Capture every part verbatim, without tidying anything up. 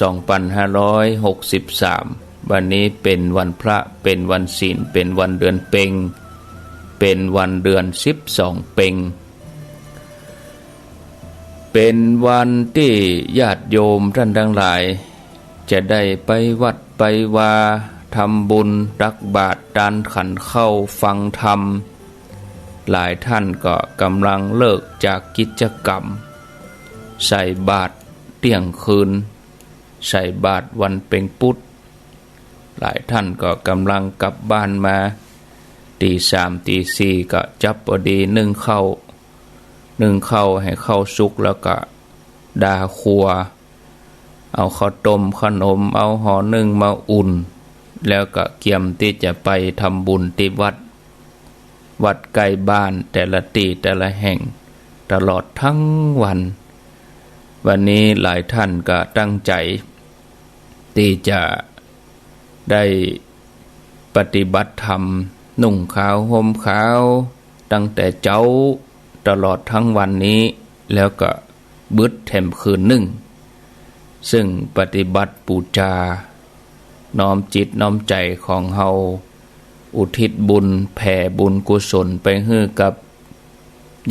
สองปันห้าร้อยหกสิบสาม วันนี้เป๋นวันพระ เป๋นวันศีล เป๋นวันเดือนเพ็ญ เป๋นวันเดือนสิบสองเพ็ญ เป๋นวันตี้ญาติโยมต้านตังหลาย จะได้ไปวัดไปวา ทำบุญตักบาตร ตานขันข้าว ฟังธรรม หลายต้านก็ก่ำลังเลิกจากกิจกรรม ใส่บาตรเตี้ยงคืน ใส่บาตรวันเพ็ญปุธ หลายต้านก็ก่ำลังกลับบ้านมา ตี๋สามตี๋สี่ก็จับปอดีนึ่งข้าว นึ่งข้าวหื้อข้าวสุกแล้วก็ดาครัว เอาข้าวต้มขนม เอาห่อนึ่งมาอุ่น แล้วก็เกียมตี้จะไปทำบุญตี้วัด วัดใก้บ้านแต่ละตี้แต่ละแห่ง ตลอดตึงวัน วันนี้หลายต้านก็ตั้งใจ๋ ตี้จะได้ปฏิบัติธรรม นุ่งขาวห่มขาว ตั้งแต่เจ๊าตลอดตึงวันนี้ แล้วก็บึดแถมคืนนึ่ง ซึ่งปฏิบัติปู๋จา น้อมจิตน้อมใจ๋ของเฮา อุทิศบุญ แผ่บุญกุศลไปหื้อกับ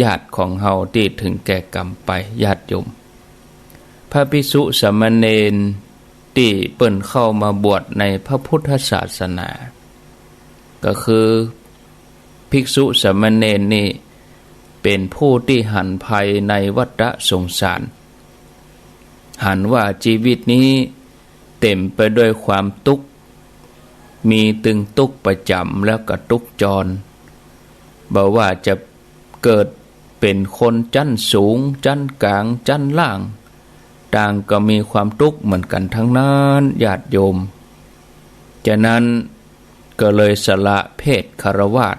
ญาติของเฮาตี้เถิงแก่กรรมไป ญาติโยม พระภิกษุสามเณรตี้เปิ้นเข้ามาบวชในพระพุทธศาสนา ก็คือภิกษุสามเณรนี่เป๋นผู้ตี้หันภัยในวัฏสงสาร หันว่าจีวิตนี้เต๋มไปด้วยความตุ๊กข์ มีตึงตุ๊กข์ประจ๋ำแล้วก็ตุ๊กข์จร บ่ว่าจะเกิดเป๋นคนจั๊นสูง จั๊นก๋าง จั๊นล่าง ต่างก็มีความตุ๊กข์เหมือนกั๋นตึงนั้น ญาติโยม จะนั้นก็เลยสละเพศฆราวาส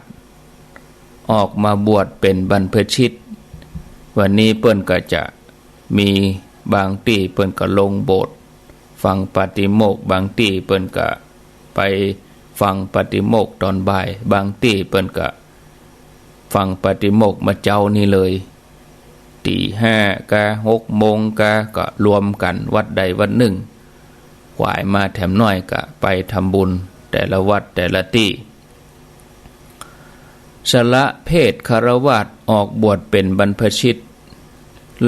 ออกมาบวชเป๋นบรรพชิต วันนี้เปิ้นก็จะมีบางตี้เปิ้นก็ลงโบสถ์ ฟังปาติโมกข์ บางตี้เปิ้นก็ไปฟังปาติโมกข์ต๋อนบ่าย บางตี้เปิ้นก็ฟังปาติโมกข์เมื่อเจ๊านี้เลย ตี๋ห้ากา หกโมงกา ก็รวมกั๋นวัดใดวัดนึ่ง ขวายมาแถมน้อยก็ไปทำบุญแต่ละวัดแต่ละตี้ สละเพศฆราวาส ออกบวชเป๋นบรรพชิต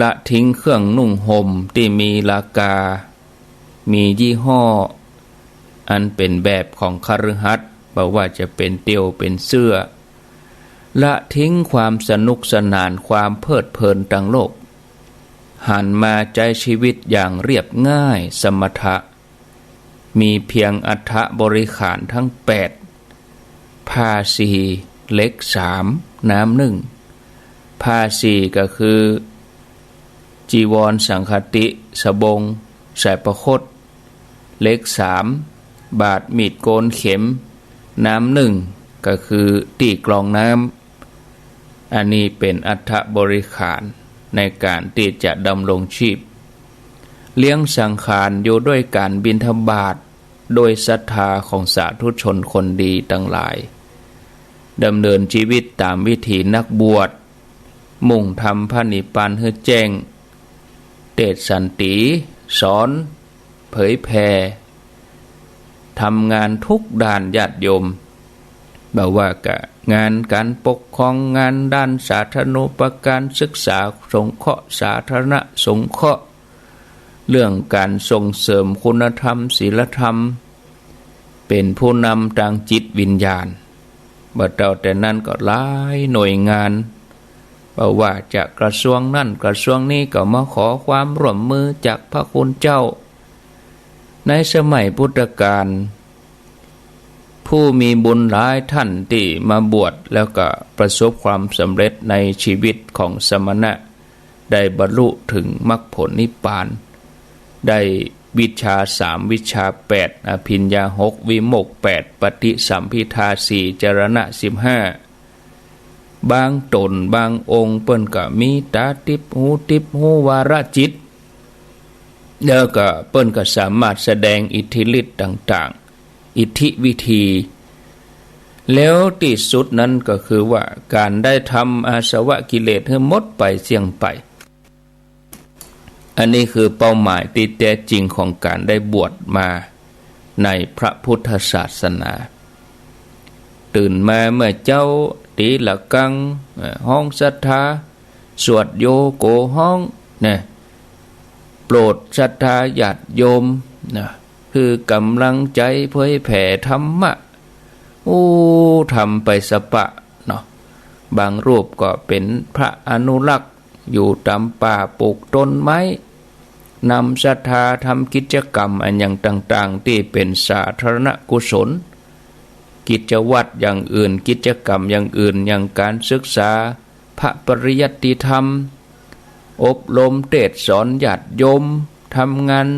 ละทิ้งเครื่องนุ่งห่มตี้มีราคา มียี่ห้อ อันเป๋นแบบของคฤหัสถ์ บ่ว่าจะเป๋นเตี่ยวเป๋นเสื้อ ละทิ้งความสนุกสนาน ความเพลิดเพลินตางโลก หันมาใจ๊ชีวิตอย่างเรียบง่าย สมถะ มีเพียงอัฐบริขารตึงแปด ผ้าสี่ เหล็กสาม น้ำนึ่ง ผ้าสี่ก็คือ จีวร สังฆาติ สบง สายประคต เหล็กสาม บาตร มีดโกน เข็ม น้ำนึ่ง ก็คือตี้กรองน้ำ อันนี้เป๋นอัฐบริขารในก๋านตี้จะดำรงชีพ เลี้ยงสังขารอยู่ด้วยก๋านบิณฑบาต ด้วยศรัทธาของสาธุชนคนดีตังหลาย ดำเนินจีวิตต๋ามวิถีนักบวช มุ่งทำพระนิพพานหื้อแจ้ง เตศน์สันติ สอน เผยแผ่ ทำงานทุกด้าน ญาติโยม บ่ว่าก๋านงานก๋านปกครอง งานด้านสาธารณูปการ ศึกษาสงเคราะห์ สาธารณสงเคราะห์ เรื่องก๋านส่งเสริมคุณธรรม ศีลธรรม เป๋นผู้นำตางจิตวิญญาณ บ่เต้าแต่นั้นก็หลายหน่วยงาน บ่ว่าจะกระทรวงนั้นกระทรวงนี้ก็มาขอความร่วมมือจากพระคุณเจ้า ในสมัยพุทธกาล ผู้มีบุญหลายท่านตี้มาบวชแล้วก็ประสบความสำเร็จในชีวิตของสมณะ ได้บรรลุถึงมรรคผลนิพพาน ได้วิชชาสาม วิชชาแปด อภิญญาหก วิโมกข์แปด ปฏิสัมภิทาสี่ จรณะสิบห้า บางต๋นบางองค์เปิ้นก็มีต๋าติ๊บ หูติ๊บ ฮู้วาระจิต แล้วก็เปิ้นก็สามารถแสดงอิทธิฤทธิ์ต่างๆ อิทธิวิธี แล้วตี้สุดนั้นก็คือว่าก๋านได้ทำอาสวะกิเลสหื้อหมดไปเสี้ยงไป อันนี้คือเป้าหมายตี้แต๊จริงของก๋านได้บวชมาในพระพุทธศาสนา ตื่นมาเมื่อเจ๊า ตี๋ละฆัง เอ่อ ฮ้องศรัทธา สวดโยโกฮ้อง นะ โปรดศรัทธาญาติโยม นะ หื้อก๋ำลังใจ๋เผยแผ่ธรรมะ อู้ ทำไปสะปะเนาะ บางรูปก็เป๋นพระอนุรักษ์ อยู่ต๋ามป่าปลูกต้นไม้ นำศรัทธาทำกิจกรรมอันหยังต่างๆ ตี้เป๋นสาธารณกุศล กิจวัตรอย่างอื่น กิจกรรมอย่างอื่น อย่างก๋านศึกษาพระปริยัติธรรม อบรมเตสน์สอนญาติโยม ทำงาน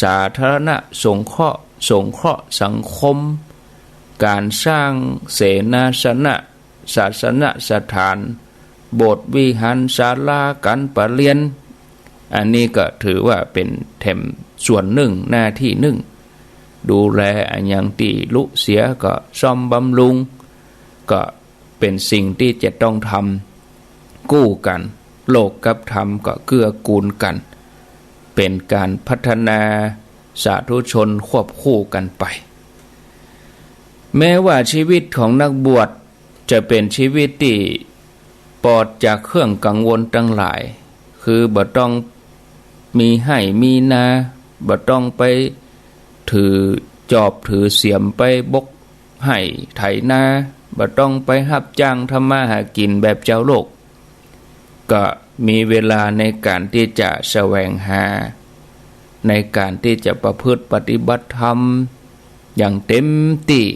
สาธารณะสงเคราะห์ สงเคราะห์สังคม ก๋านสร้างเสนาสนะ ศาสนสถาน โบสถ์วิหาร ศาลาก๋านประเรียน อันนี้ก็ถือว่าเป๋นแถมส่วนนึ่ง หน้าตี้นึ่ง ดูแลอันหยังตี้ลุเสียก็ซ่อมบำรุง ก็เป๋นสิ่งตี้จะต้องทำกู้กั๋น โลกกับธรรมก็เกื้อกูลกั๋น เป๋นก๋านพัฒนาสาธุชนควบคู่กั๋นไป แม้ว่าชีวิตของนักบวชจะเป๋นชีวิตตี้ปลอดจากเครื่องกังวลตังหลาย คือบ่ต้องมีไฮ่มีนา บ่ต้องไปถือจอบถือเสียมไปบกไฮ่ไถนา บ่ต้องไปฮับจ้างทำมาหากิ๋นแบบจาวโลก ก็มีเวลาในก๋านตี้จะแสวงหา ในก๋านตี้จะประพฤติปฏิบัติธรรมอย่างเต็มตี้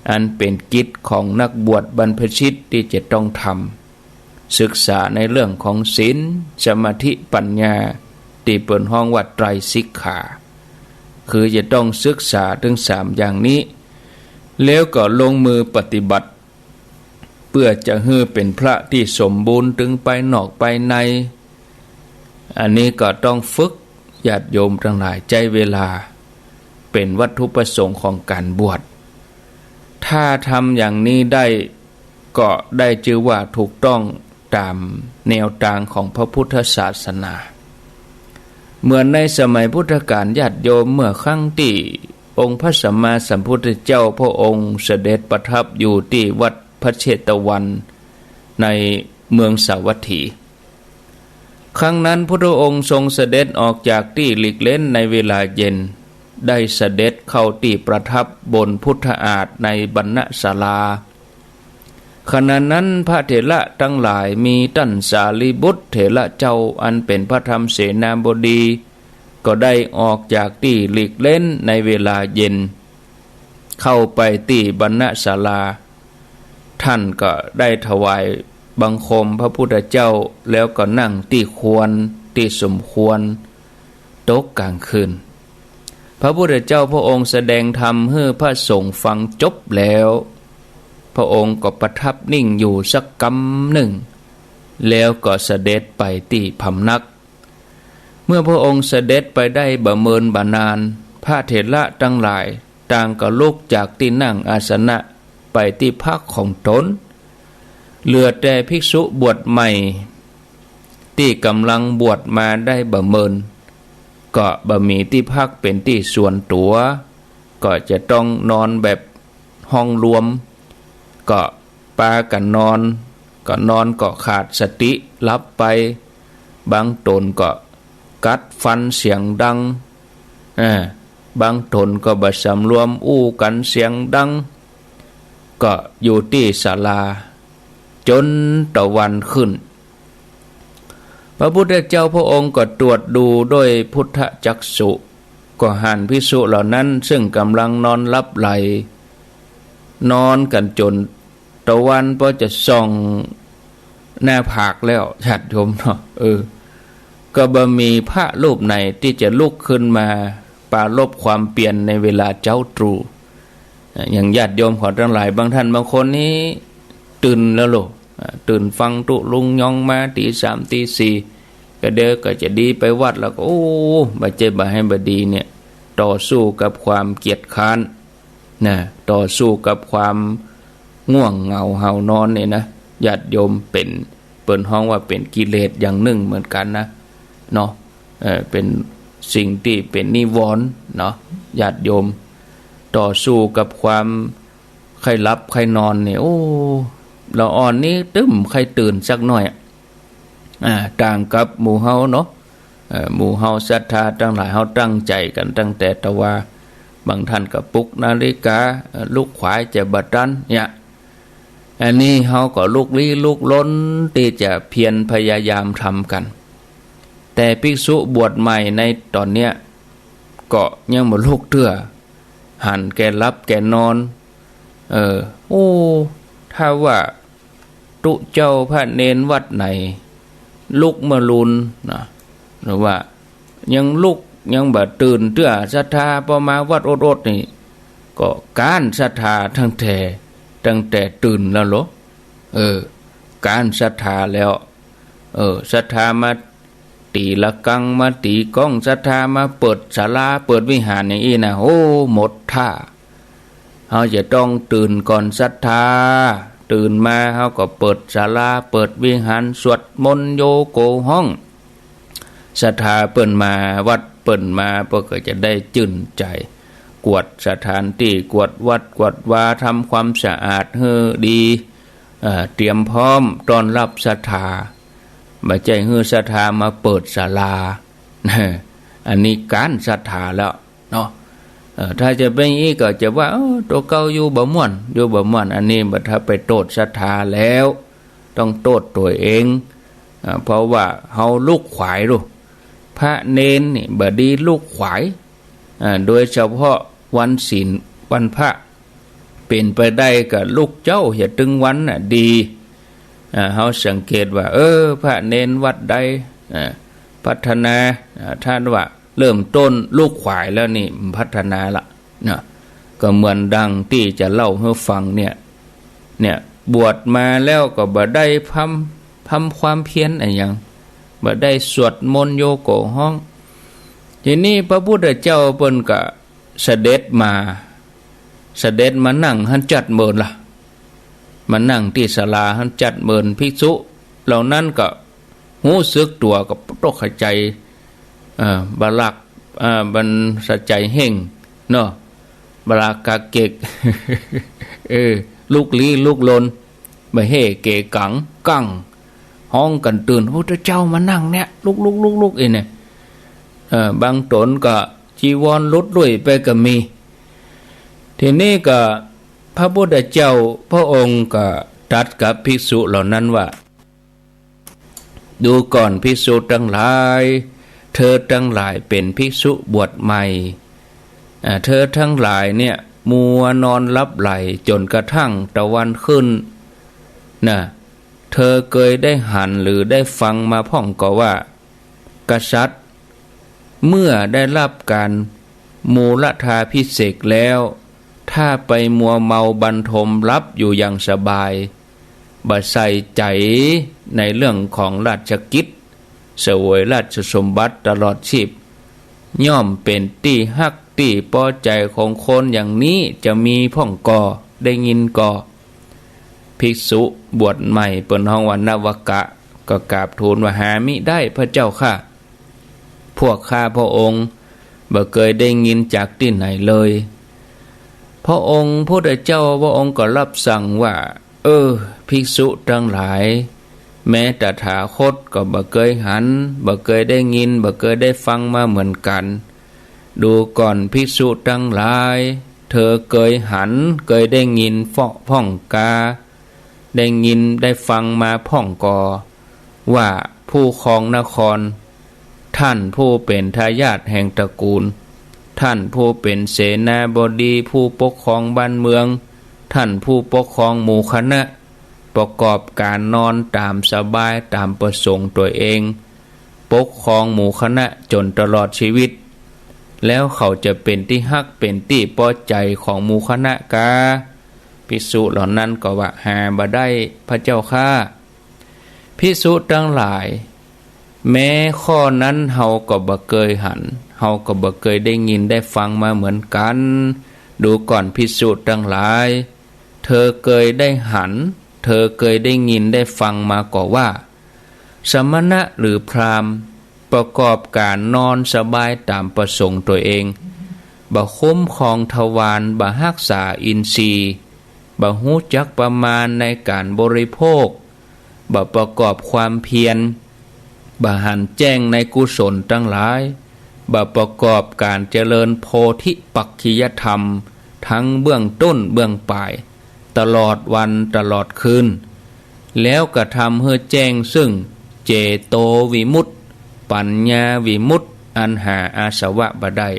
อันเป๋นกิจของนักบวชบรรพชิตตี้จะต้องทำ ศึกษาในเรื่องของศีล สมาธิ ปัญญา ตี้เปิ้นฮ้องว่าไตรสิกขา คือจะต้องศึกษาเถิงสามอย่างนี้ แล้วก็ลงมือปฏิบัติ เปื้อจะหื้อเป๋นพระตี้สมบูรณ์เถิงภายนอกภายใน อันนี้ก็ต้องฝึก ญาติโยมตังหลาย ใจ๊เวลา เป๋นวัตถุประสงค์ของก๋านบวช ถ้าทำอย่างนี้ได้ ก็ได้จื้อว่าถูกต้องต๋ามแนวตางของพระพุทธศาสนา เหมือนในสมัยพุทธกาล ญาติโยม เมื่อครั้งตี้องค์พระสัมมาสัมพุทธเจ้าพระองค์เสด็จประทับอยู่ตี้วัดพระเชตวันในเมืองสาวัตถี ครั้งนั้นพุทธองค์ทรงเสด็จออกจากตี้หลีกเล้นในเวลาเย็น ได้เสด็จเข้าตี้ประทับบนพุทธอาฏในบรรณศาลา ขณะนั้นพระเถระตังหลายมีต้านสารีบุตรเถระเจ้าอันเป๋นพระธรรมเสนาบดี ก็ได้ออกจากตี้หลีกเล้นในเวลาเย็น เข้าไปตี้บรรณศาลา ท่านก็ได้ถวายบังคมพระพุทธเจ้า แล้วก็นั่งตี้ควร ตี้สมควร ตกก๋างคืน พระพุทธเจ้าพระองค์แสดงธรรมหื้อพระสงฆ์ฟังจบแล้ว พระองค์ก็ประทับนิ่งอยู่สักกำนึ่ง แล้วก็เสด็จไปตี้พำนัก เมื่อพระองค์เสด็จไปได้บ่เมินบ่นาน พระเถระตังหลายต่างก็ลุกจากตี้นั่งอาสนะไปตี้พักของตน เหลือแต่ภิกษุบวชใหม่ ตี้ก๋ำลังบวชมาได้บ่เมิน ก็บ่มีตี้พักเป๋นตี้ส่วนตั๋ว ก็จะต้องนอนแบบห้องรวม ก็ปากั๋นนอน ก็นอนก็ขาดสติหลับไป บางต๋นก็กัดฟันเสียงดัง อ่า บางต๋นก็บ่สำรวมอู้กั๋นเสียงดัง ก็อยู่ตี้ศาลา จ๋นตะวันขึ้น พระพุทธเจ้าพระองค์ก็ตรวจดูด้วยพุทธจักษุ ก็หันภิกษุเหล่านั้นซึ่งก๋ำลังนอนหลับใหล นอนกั๋นจ๋นตะวันปอจะส่องหน้าผากแล้ว ญาติโยมเนาะ เออ ก็บ่มีพระรูปไหนตี้จะลุกขึ้นมาปรารภความเปียรในเวลาเจ๊าตรู่ อย่างญาติโยมของตังหลายบางท่านบางคนนี้ตื่นแล้วโล อ่า ตื่นฟังตุ๊ลุงยองมาตี๋สามตี๋สี่ ก็เดี๋ยวก็จะดีไปวัดแล้วก็ โอ้ บ่ใจ้บ่าหื้อบ่ดีเนี่ย ต่อสู้กับความเกียจคร้าน นะ ต่อสู้กับความง่วงเหงาหาวนอนเนี่ยนะ ญาติโยม เป๋น เปิ้นฮ้องว่าเป๋นกิเลสอย่างนึ่งเหมือนกั๋นนะ เนาะ เอ่อ เป๋นสิ่งตี้เป๋นนิวรณ์เนาะ ญาติโยม ต่อสู้กับความใค่หลับใค่นอนนี่ โอ้ ละอ่อนนี้ตึ้มใค่ตื่นสักหน้อย อ่า ต่างกับหมู่เฮาเนาะ เอ่อ หมู่เฮาศรัทธาตังหลาย เฮาตั้งใจ๋กั๋นตั้งแต่ตะวา บางท่านก็ปลุกนาฬิกา เอ่อ ลุกขวายจะบ่ตันเนี่ย อันนี้เฮาก็ลุกลี้ลุกลนตี้จะเพียรพยายามทำกั๋น แต่ภิกษุบวชใหม่ในต๋อนเนี้ย ก็ยังบ่ลุกเตื้อ หันแก่หลับแก่นอน เออ โอ้ ถ้าว่าตุ๊เจ้าพระเณรวัดไหน ลุกเมื่อลูนนะ หรือว่ายังลุกยังบ่ตื่นเตื้อศรัทธา ปอมาวัดอดๆ นี่ ก็ก๊านศรัทธาตั้งแต่ ตั้งแต่ตื่นแล้วเหรอ เออ ก๊านศรัทธาแล้ว เออ ศรัทธามา ตี๋ระฆัง มาตี๋ก้อง ศรัทธามาเปิดศาลา เปิดวิหารอย่างอี้นะ โอ้ หมดท่า เฮาจะต้องตื่นก่อนศรัทธา ตื่นมาเฮาก็เปิดศาลา เปิดวิหาร สวดมนต์โยโกฮ้อง ศรัทธาเปิ้นมาวัด เปิ้นมาเปิ้นก็จะได้จื้นใจ๋ กวาดสถานตี้ กวาดวัด กวาดวา ทำความสะอาดหื้อดี เอ่อ เตรียมพร้อมต้อนรับศรัทธา บ่ใจ้หื้อศรัทธามาเปิดศาลา อันนี้ก๊านศรัทธาแล้วเนาะ เอ่อ ถ้าจะเป๋นอย่างอี้ก็จะว่า เออ ตั๋วเก่าอยู่บ่ม่วน อยู่บ่ม่วน อันนี้บ่ ถ้าไปโต้ษศรัทธาแล้ว ต้องโต้ษตั๋วเอง อ่า เพราะว่าเฮาลุกขวายลูก พระเณรนี่บ่ดีลุกขวาย อ่า โดยเฉพาะวันศีลวันพระ เป๋นไปได้ก็ลุกเจ๊าเหียตึงวันน่ะดี อ่า เฮาสังเกตว่า เออ พระเณรวัดใด อ่า พัฒนา อ่า ถ้าว่าเริ่มต้นลุกขวายแล้วนี่ มันพัฒนาละเนาะ ก็เหมือนดังตี้จะเล่าหื้อฟังเนี่ย เนี่ย บวชมาแล้วก็บ่ได้พร่ำ พร่ำความเพียรอะหยัง บ่ได้สวดมนต์โยโกฮ้อง ทีนี้พระพุทธเจ้าเปิ้นก็เสด็จมา เสด็จมานั่งหั้นจัดเมินละ มานั่งตี้ศาลาหั้นจัดเมิน ภิกษุเหล่านั้นก็ฮู้สึกตั๋วก็ตกใจ เอ่อ บ่หลัก เอ่อ บ่สะใจ๋เฮ่งเนาะ บ่หลักกาเก็ก เออ ลุกลี้ลุกลน บ่เฮ่เก๋กั๋งกั๋ง ฮ้องกั๋นตื่น พุทธเจ้ามานั่งเนี่ย ลุกๆๆๆ อี้เนี่ย เอ่อ บางต๋นก็จีวรหลุดลุ่ยไปก็มี ทีนี้ก็พระพุทธเจ้าพระองค์ก็ตรัสกับภิกษุเหล่านั้นว่า ดูก่อนภิกษุตังหลาย เธอตังหลายเป๋นภิกษุบวชใหม่ อ่า เธอตังหลายเนี่ยมัวนอนหลับใหลจ๋นกระทั่งตะวันขึ้นนะ เธอเกยได้หันหรือได้ฟังมาพ่องก่อว่า กษัตริย์ เมื่อได้รับก๋านมูลทาภิเษกแล้ว ถ้าไปมัวเมาบันทมหลับอยู่อย่างสบาย บ่ใส่ใจ๋ในเรื่องของราชกิจ เสวยราชสมบัติตลอดชีพ ย่อมเป๋นตี้ฮักตี้ปอใจ๋ของคนอย่างนี้ จะมีพ่องก่อ ได้ยินก่อ ภิกษุบวชใหม่เปิ้นฮ้องว่านวกะ ก็กราบทูลว่า หามิได้พระเจ้าข้า พวกข้าพระองค์บ่เกยได้ยินจากตี้ไหนเลย พระองค์พุทธเจ้าพระองค์ก็รับสั่งว่า เออ ภิกษุตังหลาย แม้ตถาคตก็บ่เกยหัน บ่เกยได้ยิน บ่เกยได้ฟังมาเหมือนกั๋น ดูก่อนภิกษุตังหลาย เธอเกยหัน เกยได้ยินเปาะพ่องกา ได้ยินได้ฟังมาพ่องก่อ ว่าผู้ครองนคร ท่านผู้เป๋นทายาทแห่งตระกูล ท่านผู้เป๋นเสนาบดีผู้ปกครองบ้านเมือง ท่านผู้ปกครองหมู่คณะ ประกอบก๋านนอนต๋ามสบายต๋ามประสงค์ตั๋วเอง ปกครองหมู่คณะจ๋นตลอดชีวิต แล้วเขาจะเป๋นตี้ฮักเป๋นตี้ปอใจ๋ของหมู่คณะกา ภิกษุเหล่านั้นก็ว่า หาบ่ได้พระเจ้าข้า ภิกษุตังหลาย แม้ข้อนั้นเฮาก็บ่เกยหัน เฮาก็บ่เกยได้ยินได้ฟังมาเหมือนกั๋น ดูก่อนภิกษุตังหลาย เธอเกยได้หัน เธอเกยได้ยินได้ฟังมาก่อว่า สมณะหรือพราหมณ์ ประกอบก๋านนอนสบายต๋ามประสงค์ตั๋วเอง บ่คุ้มครองทวาร บ่ฮักษาอินทรีย์ บ่ฮู้จักประมาณในก๋านบริโภค บ่ประกอบความเพียร บ่หันแจ้งในกุศลตังหลาย บ่ประกอบก๋านเจริญโพธิปักขิยธรรม ตึงเบื้องต้นเบื้องป๋าย ตลอดวันตลอดคืน แล้วกระทำหื้อแจ้งซึ่งเจโตวิมุตติ ปัญญาวิมุตติ อันหาอาสวะบ่ได้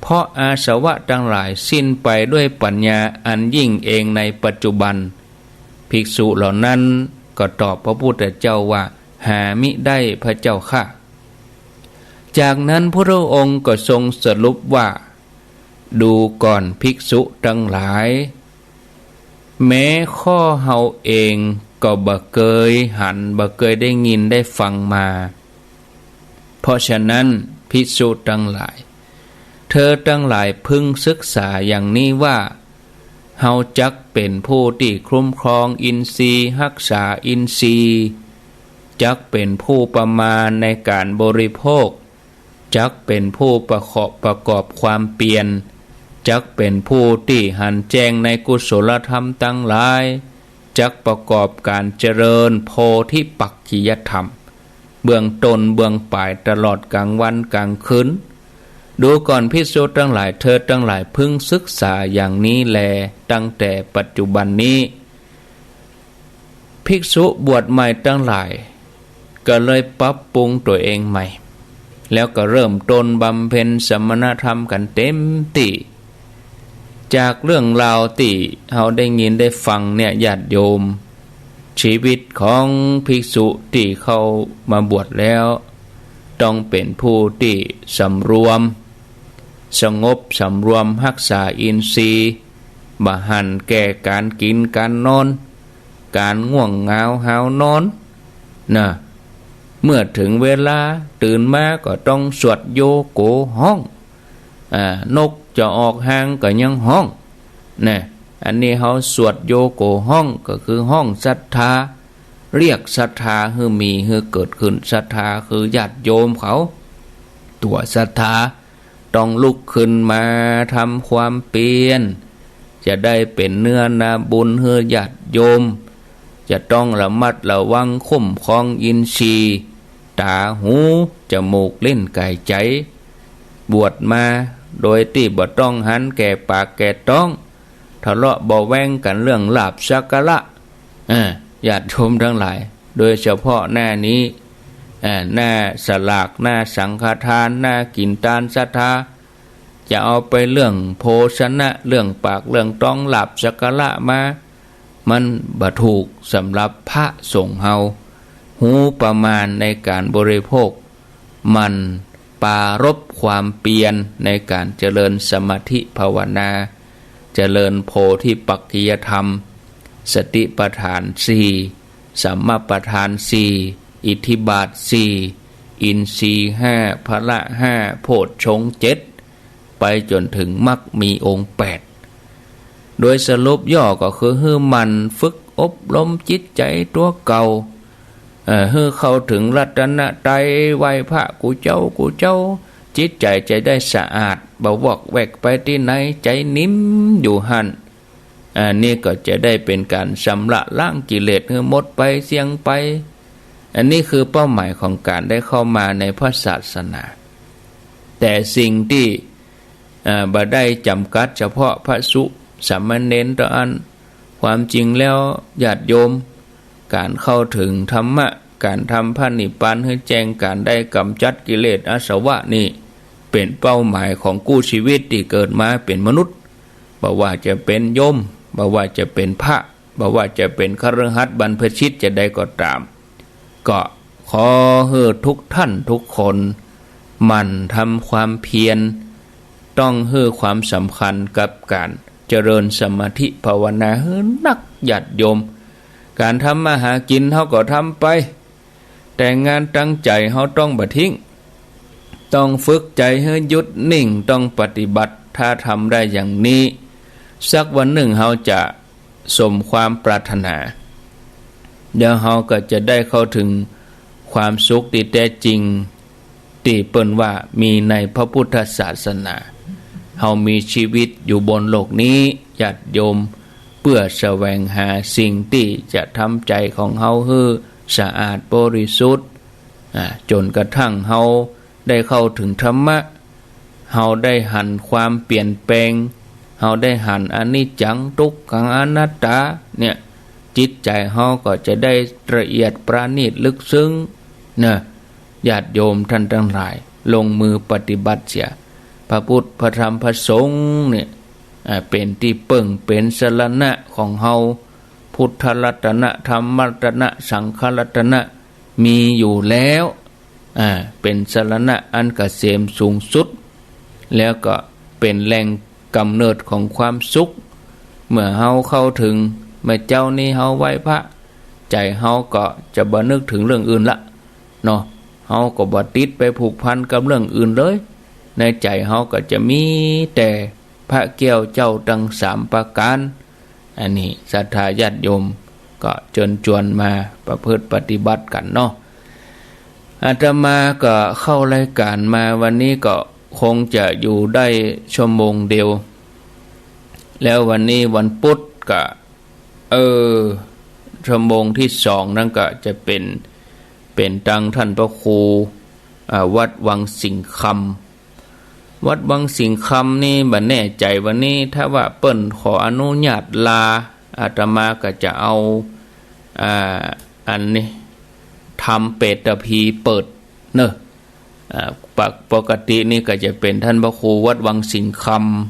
เพราะอาสวะตังหลายสิ้นไปด้วยปัญญาอันยิ่งเองในปัจจุบัน ภิกษุเหล่านั้นก็ตอบพระพุทธเจ้าว่า หามิได้พระเจ้าข้า จากนั้นพระพุทธองค์ก็ทรงสรุปว่า ดูก่อนภิกษุตังหลาย แม้ข้อเฮาเองก็บ่เกยหัน บ่เกยได้ยินได้ฟังมา เพราะฉะนั้นภิกษุตังหลาย เธอตังหลายพึงศึกษาอย่างนี้ว่า เฮาจักเป๋นผู้ตี้คุ้มครองอินทรีย์ ฮักษาอินทรีย์ จักเป๋นผู้ประมาณในก๋านบริโภค จักเป๋นผู้ประกอบ ประกอบความเพียร จักเป๋นผู้ตี้หันแจ้งในกุศลธรรมตังหลาย จักประกอบก๋านเจริญโพธิปักขิยธรรม เบื้องต้นเบื้องป๋าย ตลอดกลางวันกลางคืน ดูก่อนภิกษุตังหลาย เธอตังหลายพึงศึกษาอย่างนี้แล ตั้งแต่ปัจจุบันนี้ ภิกษุบวชใหม่ตังหลาย ก็เลยปรับปรุงตั๋วเองใหม่ แล้วก็เริ่มต้นบำเพ็ญสมณธรรมกั๋นเต็มตี้ จากเรื่องราวตี้เฮาได้ยินได้ฟังเนี่ย ญาติโยม ชีวิตของภิกษุตี้เข้ามาบวชแล้ว ต้องเป๋นผู้ตี้สำรวม สงบสำรวมฮักษาอินทรีย์ บ่หันแก่ก๋านกิ๋นก๋านนอน ก๋านง่วงเหงาหาวนอน นะ เมื่อเถิงเวลาตื่นมาก็ต้องสวดโยโกฮ้อง อ่า นกจะออกฮางก็ยังฮ้อง นะ อันนี้เฮาสวดโยโกฮ้องก็คือฮ้องศรัทธา เรียกศรัทธาหื้อมีหื้อเกิดขึ้น ศรัทธาคือญาติโยมเขา ตั๋วศรัทธา ต้องลุกขึ้นมาทำความเปียร จะได้เป๋นเนื้อนาบุญหื้อญาติโยม จะต้องระมัดระวังคุ้มครองอินทรีย์ ต๋า หู จมูก ลิ้น ก๋าย ใจ๋ บวชมาโดยตี้บ่ต้องหันแก่ปากแก่ต๊อง ทะเลาะเบาะแว้งกั๋นเรื่องลาภสักการะ อ่า ญาติโยมตังหลาย โดยเฉพาะหน้านี้ อ่า หน้าสลาก หน้าสังฆทาน หน้ากิ๋นตานศรัทธา จะเอาไปเรื่องโภชนะ เรื่องปาก เรื่องต๊อง ลาภสักการะมา มันบ่ถูกสำหรับพระสงฆ์เฮา ฮู้ประมาณในก๋านบริโภค หมั่นปรารภความเพียรในก๋านเจริญสมาธิภาวนา เจริญโพธิปักขิยธรรม สติปัฏฐานสี่ สัมมาปัฏฐานสี่ อิทธิบาทสี่ อินทรีย์ห้า พละห้า โพชฌงค์เจ็ด ไปจ๋นเถิงมรรคมีองค์แปด โดยสรุปย่อก็คือหื้อหมั่นฝึกอบรมจิตใจ๋ตั๋วเก่า เอ่อ หื้อเข้าเถิงรัตนตรัย ไหว้พระกู้เจ๊ากู้เจ๊า จิตใจ๋จะได้สะอาด บ่วอกแวกไปตี้ไหน ใจ๋นิ่มอยู่หั้น อันนี้ก็จะได้เป๋นก๋านชำระล้างกิเลสหื้อหมดไปเสี้ยงไป อันนี้คือเป้าหมายของก๋านได้เข้ามาในพระศาสนา แต่สิ่งตี้ อ่า บ่ได้จ๋ำกัดเฉพาะพระสุ สามเณรเต้าอั้น ความจริงแล้วญาติโยม ก๋านเข้าเถิงธรรมะ ก๋านทำพระนิพพานหื้อแจ้ง ก๋านได้ก๋ำจัดกิเลสอาสวะนี่ เป๋นเป้าหมายของกู้ชีวิตตี้เกิดมาเป๋นมนุษย์ บ่ว่าจะเป๋นโยม บ่ว่าจะเป๋นพระ บ่ว่าจะเป๋นคฤหัสถ์บรรพชิตจะใดก็ต๋าม ก็ขอหื้อทุกท่านทุกคนหมั่นทำความเพียร ต้องหื้อความสำคัญกับก๋านเจริญสมาธิภาวนาหื้อนัก ญาติโยม ก๋านทำมาหากิ๋นเฮาก็ทำไป แต่งานตั้งใจ๋เฮาต้องบ่ทิ้ง ต้องฝึกใจ๋หื้อหยุดนิ่ง ต้องปฏิบัติ ถ้าทำได้อย่างนี้ สักวันนึ่งเฮาจะสมความปรารถนา แล้วเฮาก็จะได้เข้าเถิงความสุขตี้แต๊จริง ตี้เปิ้นว่ามีในพระพุทธศาสนา เฮามีชีวิตอยู่บนโลกนี้ ญาติโยม เปื้อแสวงหาสิ่งตี้จะทำใจ๋ของเฮาหื้อสะอาดบริสุทธิ์ อ่า จ๋นกระทั่งเฮาได้เข้าเถิงธรรมะ เฮาได้หันความเปลี่ยนแปลง เฮาได้หันอนิจจัง ทุกขัง อนัตตา เนี่ย จิตใจ๋เฮาก็จะได้ละเอียดประณีตลึกซึ้ง นะ ญาติโยมท่านตังหลาย ลงมือปฏิบัติเสีย พระพุทธ พระธรรม พระสงฆ์เนี่ย อ่า เป๋นตี้เปิ้ง เป๋นสรณะของเฮา พุทธรัตนะ ธรรมรัตนะ สังฆรัตนะ มีอยู่แล้ว อ่า เป๋นสรณะอันเกษมสูงสุด แล้วก็เป๋นแหล่งกำเนิดของความสุข เมื่อเฮาเข้าเถิง เมื่อเจ๊านี้เฮาไหว้พระ ใจ๋เฮาก็จะบ่นึกเถิงเรื่องอื่นละ เนาะ เฮาก็บ่ติดไปผูกพันกับเรื่องอื่นเลย ในใจ๋เฮาก็จะมีแต่พระแก้วเจ้าตังสามประก๋าน อันนี้ศรัทธาญาติโยมก็เจิญจวนมาประพฤติปฏิบัติกั๋นเนาะ อาตมาก็เข้ารายก๋านมาวันนี้ก็คงจะอยู่ได้ชั่วโมงเดียว แล้ววันนี้วันพุธก็ เออ ชั่วโมงตี้สองนั้นก็จะเป๋น เป๋นตังท่านพระครู อ่า วัดวังสิงห์คำ วัดวังสิงห์คำนี่บ่แน่ใจ๋ วันนี้ถ้าว่าเปิ้นขออนุญาตลา อาตมาก็จะเอา อ่า อันนี้ ธรรมเปตพีเปิดเนาะ อ่า ปก- ปกตินี่ก็จะเป๋นท่านพระครูวัดวังสิงห์ค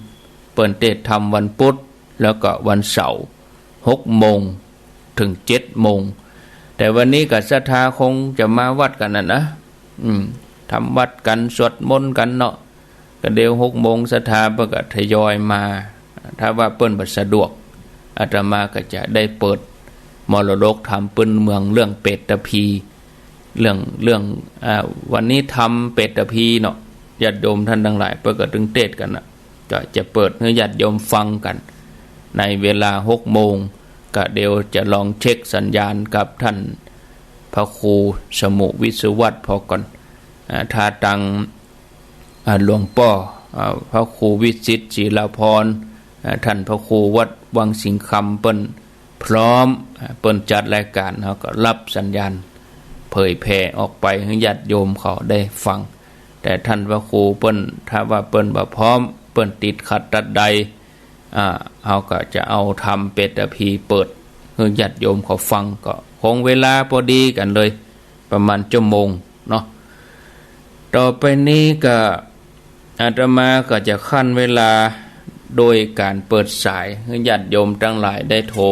ำ เปิ้นเตสน์ธรรมวันพุธ แล้วก็วันเสาร์ หกโมงเถิงเจ็ดโมง แต่วันนี้ก็ศรัทธาคงจะมาวัดกั๋นน่ะนะ อืม ทำวัตรกั๋น สวดมนต์กั๋นเนาะ ก็เดี๋ยวหกโมงศรัทธาเปิ้นก็ทยอยมา ถ้าว่าเปิ้นบ่สะดวก อาตมาก็จะได้เปิดมรดกธรรมปื้นเมืองเรื่องเปตพี เรื่อง เรื่อง อ่า วันนี้ธรรมเปตพีเนาะ ญาติโยมท่านตังหลายเปิ้นก็ตึงเตสน์กั๋นน่ะ ก็จะเปิดหื้อญาติโยมฟังกั๋น ในเวลาหกโมง ก็เดี๋ยวจะลองเช็คสัญญาณกับท่านพระครูสมุห์วิศวัตรผ่อก่อน อ่า ถ้าตัง อ่า หลวงป้อ อ่า พระครูวิสิทธิ์ศิลาภรณ์ อ่า ท่านพระครูวัดวังสิงห์คำเปิ้นพร้อม อ่า เปิ้นจัดรายก๋าน เฮาก็ฮับสัญญาณเผยแผ่ออกไปหื้อญาติโยมเขาได้ฟัง แต่ท่านพระครูเปิ้น ถ้าว่าเปิ้นบ่พร้อม เปิ้นติดขัดตัดใด อ่า เฮาก็จะเอาธรรมเปตพีเปิดหื้อญาติโยมเขาฟัง ก็คงเวลาปอดีกั๋นเลย ประมาณชั่วโมงเนาะ ต่อไปนี้ก็ อาตมาก็จะคั่นเวลาโดยก๋านเปิดสายหื้อญาติโยมตังหลายได้โทร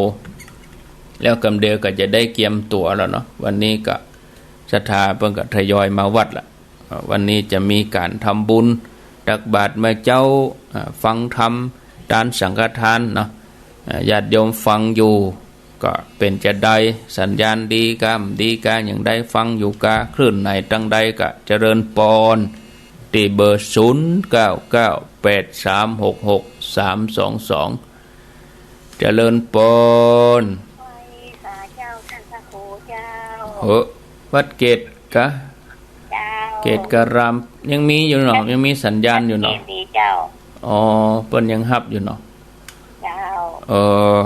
แล้วกำเดียวก็จะได้เกียมตั๋วแล้วเนาะ วันนี้ก็ศรัทธาเปิ้นก็ทยอยมาวัดละ อ่า วันนี้จะมีก๋านทำบุญ ตักบาตรเมื่อเจ๊า อ่า ฟังธรรม ตานสังฆทานเนาะ อ่า ญาติโยมฟังอยู่ ก็เป๋นจาใด สัญญาณดีก้า บ่ดีก้า อย่างใดฟังอยู่ก้า คลื่นไหนตังใดก็เจริญปอน ตี้เบอร์ ศูนย์เก้าเก้าแปดสามหกหกสามสองสอง เจริญปอน ไหว้สาเจ้าท่านพระครูเจ้า เหอะ วัดเกตุกะ เจ้า เกตุการาม ยังมีอยู่เนาะ ยังมีสัญญาณอยู่เนาะ ชัดเจนดีเจ้า อ๋อ เปิ้นยังฮับอยู่เนาะ เจ้า เออ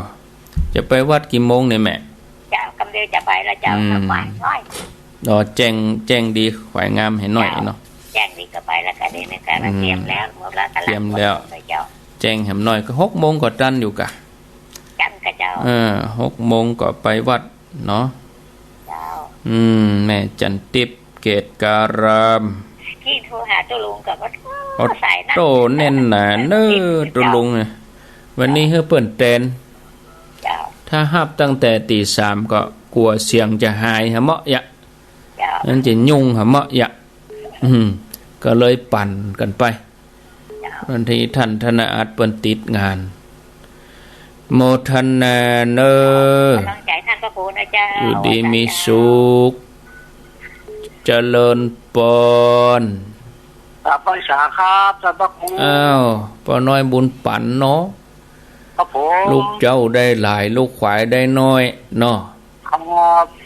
จะไปวัดกี่โมงเนี่ยแม่ เจ้า กำเดียวจะไปแล้วเจ้า อืม สักบ่ายน้อย รอแจ้ง แจ้งดีขวายงามหื้อหน่อยเนาะ เจ้า แจ้งดีก็ไปแล้วก็เดี๋ยวนี้ก็ อืม เตรียมแล้ว หมดแล้ว เตรียมแล้ว กำลังหมดเลยเจ้า แจ้งหื้อหน่อยก็หกโมงก็ตันอยู่กะ ตันกะเจ้า เออ หกโมงก็ไปวัดเนาะ เจ้า อืม แม่จันทิพย์ เกตุการาม กี้โทรหาตุ๊ลุงก็ โอ้ โอ้ สายนั้น โต้แน่นหนาเน้อ ตุ๊ลุงเนี่ย วันนี้หื้อเปิ้นแตน เจ้า ถ้าฮับตั้งแต่ตีสามก็กั๋วเสียงจะหายหะเมาะยะ เจ้า มันจะยุ่งหะเมาะยะ อืม ก็เลยปั่นกั๋นไป เจ้า บางทีท่านธนอาจเปิ้นติดงาน โมทนาเน้อ กำลังใจ๋ท่านพระครูนะเจ้า อยู่ดีมีสุข เจริญปอน กราบไหว้สาครับท่านพระครู อ้าว ป้อน้อยบุญปั๋นเนาะ ครับผม ลูกเจ้าได้หลาย ลูกขวายได้น้อยเนาะ อ๋อ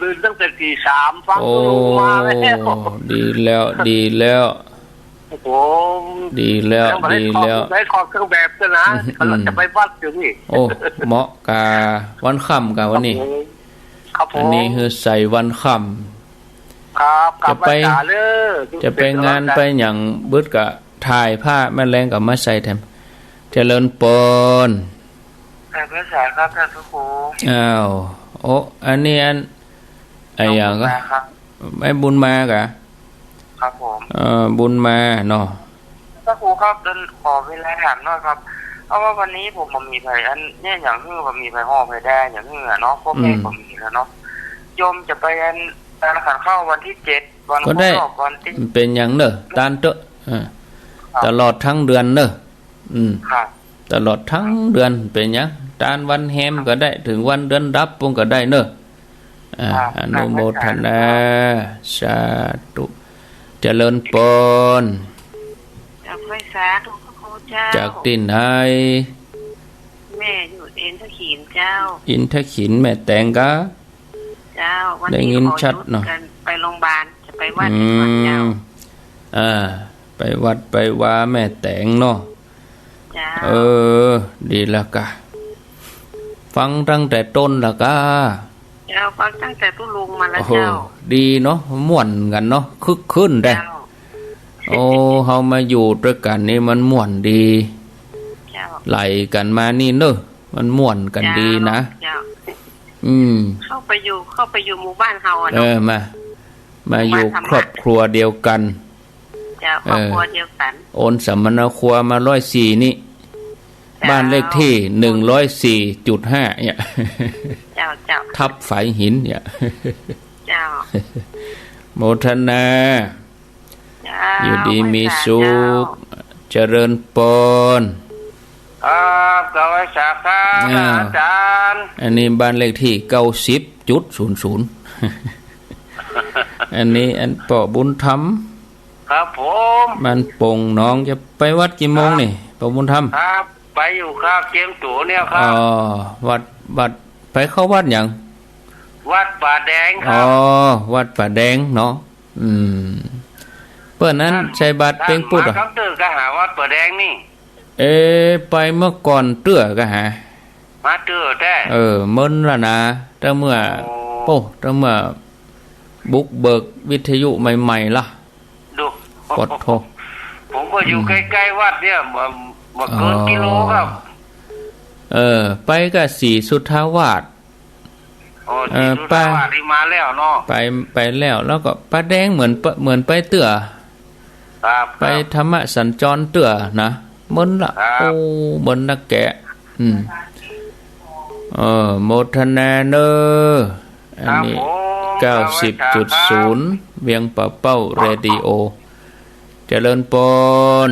ตื่นตั้งแต่ตีสาม ฟัง โอ้ คุณลุงมาแล้ว ดีแล้ว ดีแล้ว ครับผม ดีแล้ว ยังบ่ได้ ดีแล้ว ถอด ได้ถอดเครื่องแบบด้วยนะ อืม กำลังจะไปวัดอยู่นี่ โอ้ เหมาะกาวันค่ำกาวันนี้ ครับผม ครับผม อันนี้คือใส่วันค่ำ ครับ จะไป กราบไหว้สาเด้อ จะไปงาน เดี๋ยว ไปหยังบึดกะถ่ายผ้าแม่แลงกะมาใส่แถม เจริญปอน กราบไหว้สาครับท่านพระครู อ้าว โอ้ อันนี้อัน ไอ้หยังก็ ครับ ไอ้บุญมากะ ครับผม เอ่อ บุญมาเนาะ พระครูครับ เดินขอเวลาถามหน่อยครับ เพราะว่าวันนี้ผมบ่มีไผอันเนี่ย อย่างหื้อบ่มีไผฮ้อไผดา อย่างหื้ออะเนาะ พ่อแม่ อืม บ่มีแล้วเนาะ โยมจะไปอัน งานขันข้าววันที่เจ็ด วัน ก็ได้ ครบรอบวันที่ เป๋นหยังเน่อ ตานเต๊อะ อ่า ครับ ตลอดทั้งเดือนเน่อ อืม ครับ ตลอดทั้งเดือนเป๋นหยัง ตานวันแฮมก็ได้ เถิงวันเดือนดับปุ้นก็ได้เน่อ อ่า ครับ อนุโมทนา ครับ สาธุ เจริญปอน กราบไหว้สาธุพระครูเจ้า จากตี้ไหน แม่อยู่อินทขีฬเจ้า อินทขีฬ แม่แตงกา เจ้า วันนี้ ได้ยินชัดเนาะ ขอหยุดกันไปโรงพยาบาล จะไปวัด อืม ก่อนเจ้า อ่า ไปวัดไปวาแม่แตงเนาะ เจ้า เออ ดีแล้วกะ ฟังตั้งแต่ต้นแล้วกะ เจ้า ฟังตั้งแต่ตุ๊ลุงมาแล้ว โอ้โห เจ้า ดีเนาะ ม่วนกั๋นเนาะ คึกคื้นแต๊ เจ้า โอ้ เฮามาอยู่ตวยกั๋นนี่มันม่วนดี เจ้า ไหลกั๋นมานี่เน่อ มันม่วนกั๋นดีนะ เจ้า เจ้า อืม เข้าไปอยู่ เข้าไปอยู่หมู่บ้านเฮาอะเนาะ เออ มา มาอยู่ หมู่บ้านธรรมะ ครอบครัวเดียวกั๋น เจ้า เออ ครอบครัวเดียวกั๋น โอนสัมมนาครัวมาร้อยสี่นี่ เจ้า บ้านเลขที่หนึ่งร้อยสี่จุดห้าเนี่ย เจ้า เจ้า ทับฝายหินเนี่ย เจ้า โมทนา เจ้า อยู่ดีมีสุข ไหว้สาเจ้า เจริญปอน ครับ กราบไหว้สาครับ อ่า อาจ๋ารย์ อันนี้บ้านเลขที่เก้าสิบจุดศูนย์ศูนย์ อันนี้อันป้อบุญธรรม ครับผม บ้านโป่งหนอง จะไปวัดกี่โมงนี่ ครับ ป้อบุญธรรม ครับ ไปอยู่ครับ เตรียมตั๋วเนี่ยครับ อ๋อ วัด วัด ไปเข้าวัดหยัง วัดป่าแดงครับ อ๋อ วัดป่าแดงเนาะ อืม เปิ้นอั้น ท่าน ใส่บาตรเป๋งปุ๊ด ท่านมา อะ กำเตื้อกะหาวัดป่าแดงนี่ เอ๊ะ ไปเมื่อก่อนเตื้อกะหา มาเตื้อแต๊ เออ เมินละนะ ตั้งเมื่อ โอ้ โอ้ ตั้งเมื่อบุกเบิกวิทยุใหม่ๆ ละ ดู ปะโถ ผมก็อยู่ อืม ใก้ๆ วัดเนี่ย บ่ บ่เกิน อ๋อ กิโลครับ เออ ไปกะศรีสุทธาวาส โอ้ เออ ศรีสุทธาวาส ไป นี่มาแล้วเนาะ ไป ไปแล้ว แล้วก็ป่าแดงเหมือนปะ เหมือนไปเตื้อ ครับ ไป ครับ ธรรมสัญจรเตื้อนะ เมินละ ครับ โอ้ เมินนะแก อืม เออ โมทนาเน่อ อันนี้ ครับผม เก้าสิบจุดศูนย์ เวียงป่าเป้า เรดิโอ เจริญปอน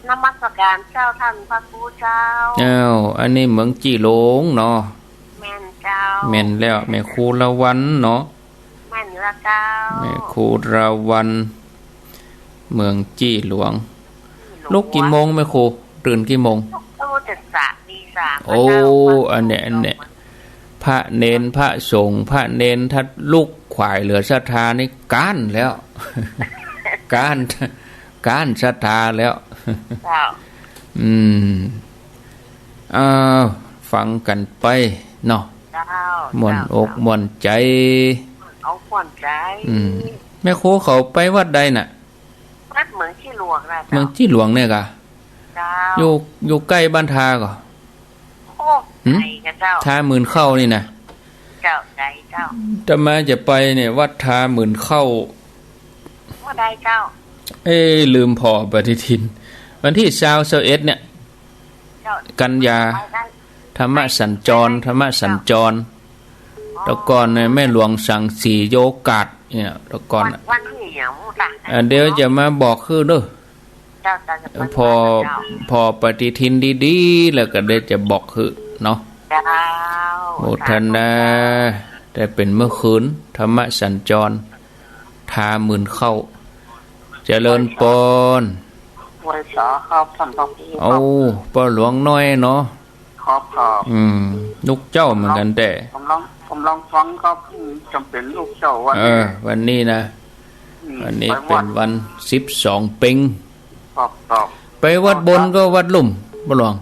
นมัสการเจ้าท่านพระครูเจ้า อ้าว อันนี้เมืองจี้หลงเนาะ แม่นเจ้า แม่นแล้ว แม่ครูละวันเนาะ แม่นละเจ้า แม่ครูละวัน เมืองจี้หลง จี้หลง ลุกกี่โมงแม่ครู ตื่นกี่โมง ลุกตั้งแต่สาม ตีสาม โอ้ เจ้า อันเนี้ย อันเนี้ย พระเณร พระสงฆ์ พระเณร ถ้าลุกขวายเหลือศรัทธานี่ก๊านแล้ว ก๊าน ก๊านศรัทธาแล้ว เจ้า อืม อ้าว ฟังกั๋นไปเนาะ เจ้า ม่วนอก เจ้า ม่วนใจ๋ ม่วนอกม่วนใจ๋ อืม แม่ครูเขาไปวัดใดน่ะ วัดเมืองจี้หลงน่ะเจ้า เมืองจี้หลงเนี่ยกะ เจ้า อยู่ อยู่ใก้บ้านทาก่อ โอ้ หืม ไก๋กะเจ้า ทาหมื่นเข้านี่นะ เจ้า ไก๋เจ้า อาตมาจะไปเนี่ย วัดทาหมื่นเข้า เมื่อใดเจ้า เอ๊ะ ลืมผ่อปฏิทิน วันตี้ซาว ซาวเอ็ดเนี่ย เจ้า กันยา ไปได้ ธรรมสัญจร ธรรมสัญจร อ๋อ แต่ก่อนเนี่ย แม่หลวงสังสีโยกาสเนี่ย แต่ก่อน วัน น่ะ วันตี้หยัง อ่ะ เดี๋ยวจะมาบอกหื้อเน่อ เจ้า เจ้า จะไป ผ่อ เจ้า ผ่อปฏิทินดีๆ แล้วก็เดี๋ยวจะบอกหื้อเนาะ เจ้า โมทนา สาธุเจ้า ได้เป๋นเมื่อคืน ธรรมสัญจร ทาหมื่นเข้า เจริญปอน ไหว้สาครับท่านพระครูครับ โอ้ ป้อหลวงน้อยเนาะ ครับ ครับ อืม ลูกเจ้าเหมือนกั๋นแต๊ ผมลอง กำลังฟังครับ อืม จ๋ำเป๋นลูกเจ้าวันนี้ เออ วันนี้นะ อืม วันนี้ ไปวัด เป๋นวันสิบสองเป็ง ครับ ครับ ไปวัดบนก็วัดลุ่ม บ่าหลวง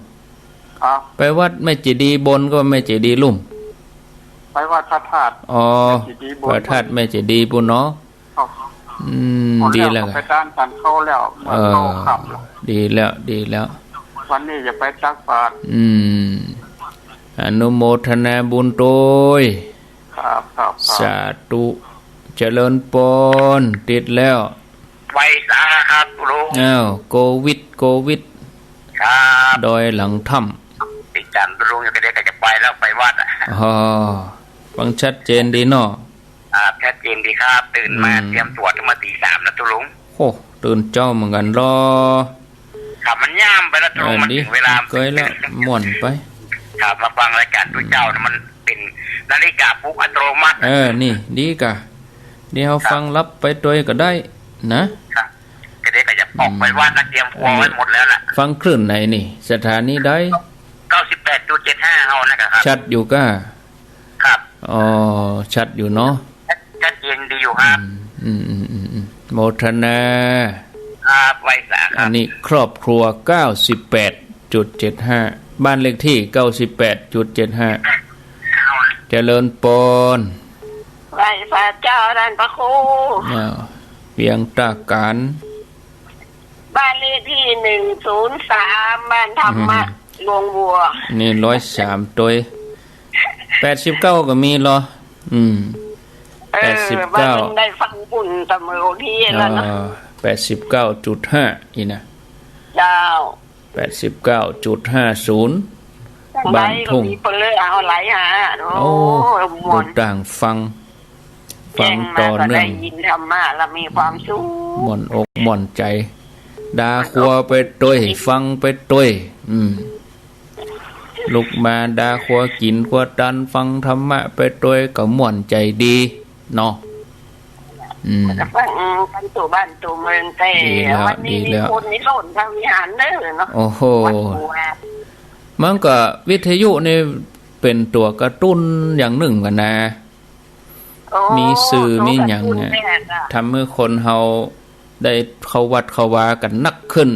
ครับ ไปวัดแม่เจดีย์บนก็แม่เจดีย์ลุ่ม ไปวัดพระธาตุ อ๋อ แม่เจดีย์บน พระธาตุแม่เจดีย์ปู้นเนาะ ครับ อืม หมดแล้ว ดีแล้ว ก็ไปตานสันเขาแล้ว เมื่อ เออ เขาค่ำแล้ว ดีแล้ว ดีแล้ว วันนี้จะไปตักบาตร อืม อนุโมทนาบุญตวย ครับ ครับ ครับ สาธุ เจริญปอน ติดแล้ว ไหว้สาครับลุง อ้าว โควิด โควิด ครับ ดอยหลังถ้ำ ติดตามลุงอยู่ ก็เดี๋ยวก็จะไปแล้ว ไปวัดอะ อ๋อ ฟังชัดเจนดีเนาะ อ่า ชัดเจนดีครับ ตื่นมา อืม เตรียมตั๋วตั้งมาตีสามนะตุ๊ลุง โอ้ ตื่นเจ๊าเหมือนกั๋นลอ ครับ มันย่ำไปแล้วตุ๊ลุง เออ มัน ดี เถิงเวลา เกยแล้ว ม่วนไป ครับ มาฟังรายก๋านตุ๊เจ้านะ มันเป๋นนาฬิกาปลุกอัตโนมัติ เออ นี่ ดีก่ะ เดี๋ยว ครับ ฟังหลับไปตวยก็ได้นะ ครับ ก็เดี๋ยวก็จะออกไปวัดนะ เตรียมตั๋วไว้หมดแล้วล่ะ ฟังคลื่นไหนนี่ สถานีใด เก้าสิบแปดจุดเจ็ดห้า เฮานะครับ ชัดอยู่ก่ะ ครับ อ๋อ ชัดอยู่เนาะ ชัด ชัดเจนดีอยู่ครับ อืม อืม อืม อืม อืม โมทนา ครับ ไหว้สาครับ อันนี้ครอบครัว เก้าสิบแปดจุดเจ็ดห้า บ้านเลขที่ เก้าสิบแปดจุดเจ็ดห้า เจริญปอน ไหว้สาเจ้าต้านพระครู อ้าว เวียงต้าก๋าน บ้านเลขที่ หนึ่งศูนย์สาม บ้านธรรมะ อืม หลวงวัว นี่ ร้อยสามตวย แปดสิบเก้าก็มีลอ อืม เออ แปดสิบเก้า ว่ามันได้ฟังบุญเสมอดีแล้วนะ อ่า แปดสิบเก้าจุดห้า นี่นะ เจ้า แปดสิบเก้าจุดห้าศูนย์ บ้านทุ่ง มีเปิ้นเลยเอาไหลหา โอ้ โอ้ ม่วน ดูต่างฟัง ฟังต่อเนื่อง แจ้งมาก็ได้ยินธรรมะแล้วมีความสุข ม่วนอกม่วนใจ๋ ดาครัวไปตวย ฟังไปตวย อืม ลุกมาดาครัวกิ๋นครัวตัน ฟังธรรมะไปตวยก็ม่วนใจ๋ดีเนาะ อืม ก็ฟังกั๋นตั๋วบ้านตั๋วเมือง แต่ ดีแล้ว วันนี้ ดีแล้ว มีคนนิมนต์พระวิหารเด้อเนาะ โอ้โห วัดหัว มันก็วิทยุนี่เป๋นตั๋วกระตุ้นอย่างนึ่งกั๋นนะ โอ้ มีสื่อ ตั๋วกระตุ้น มีหยังเนี่ย แม่น่ะ ทำหื้อคนเฮาได้เข้าวัดเข้าวากั๋นนักขึ้น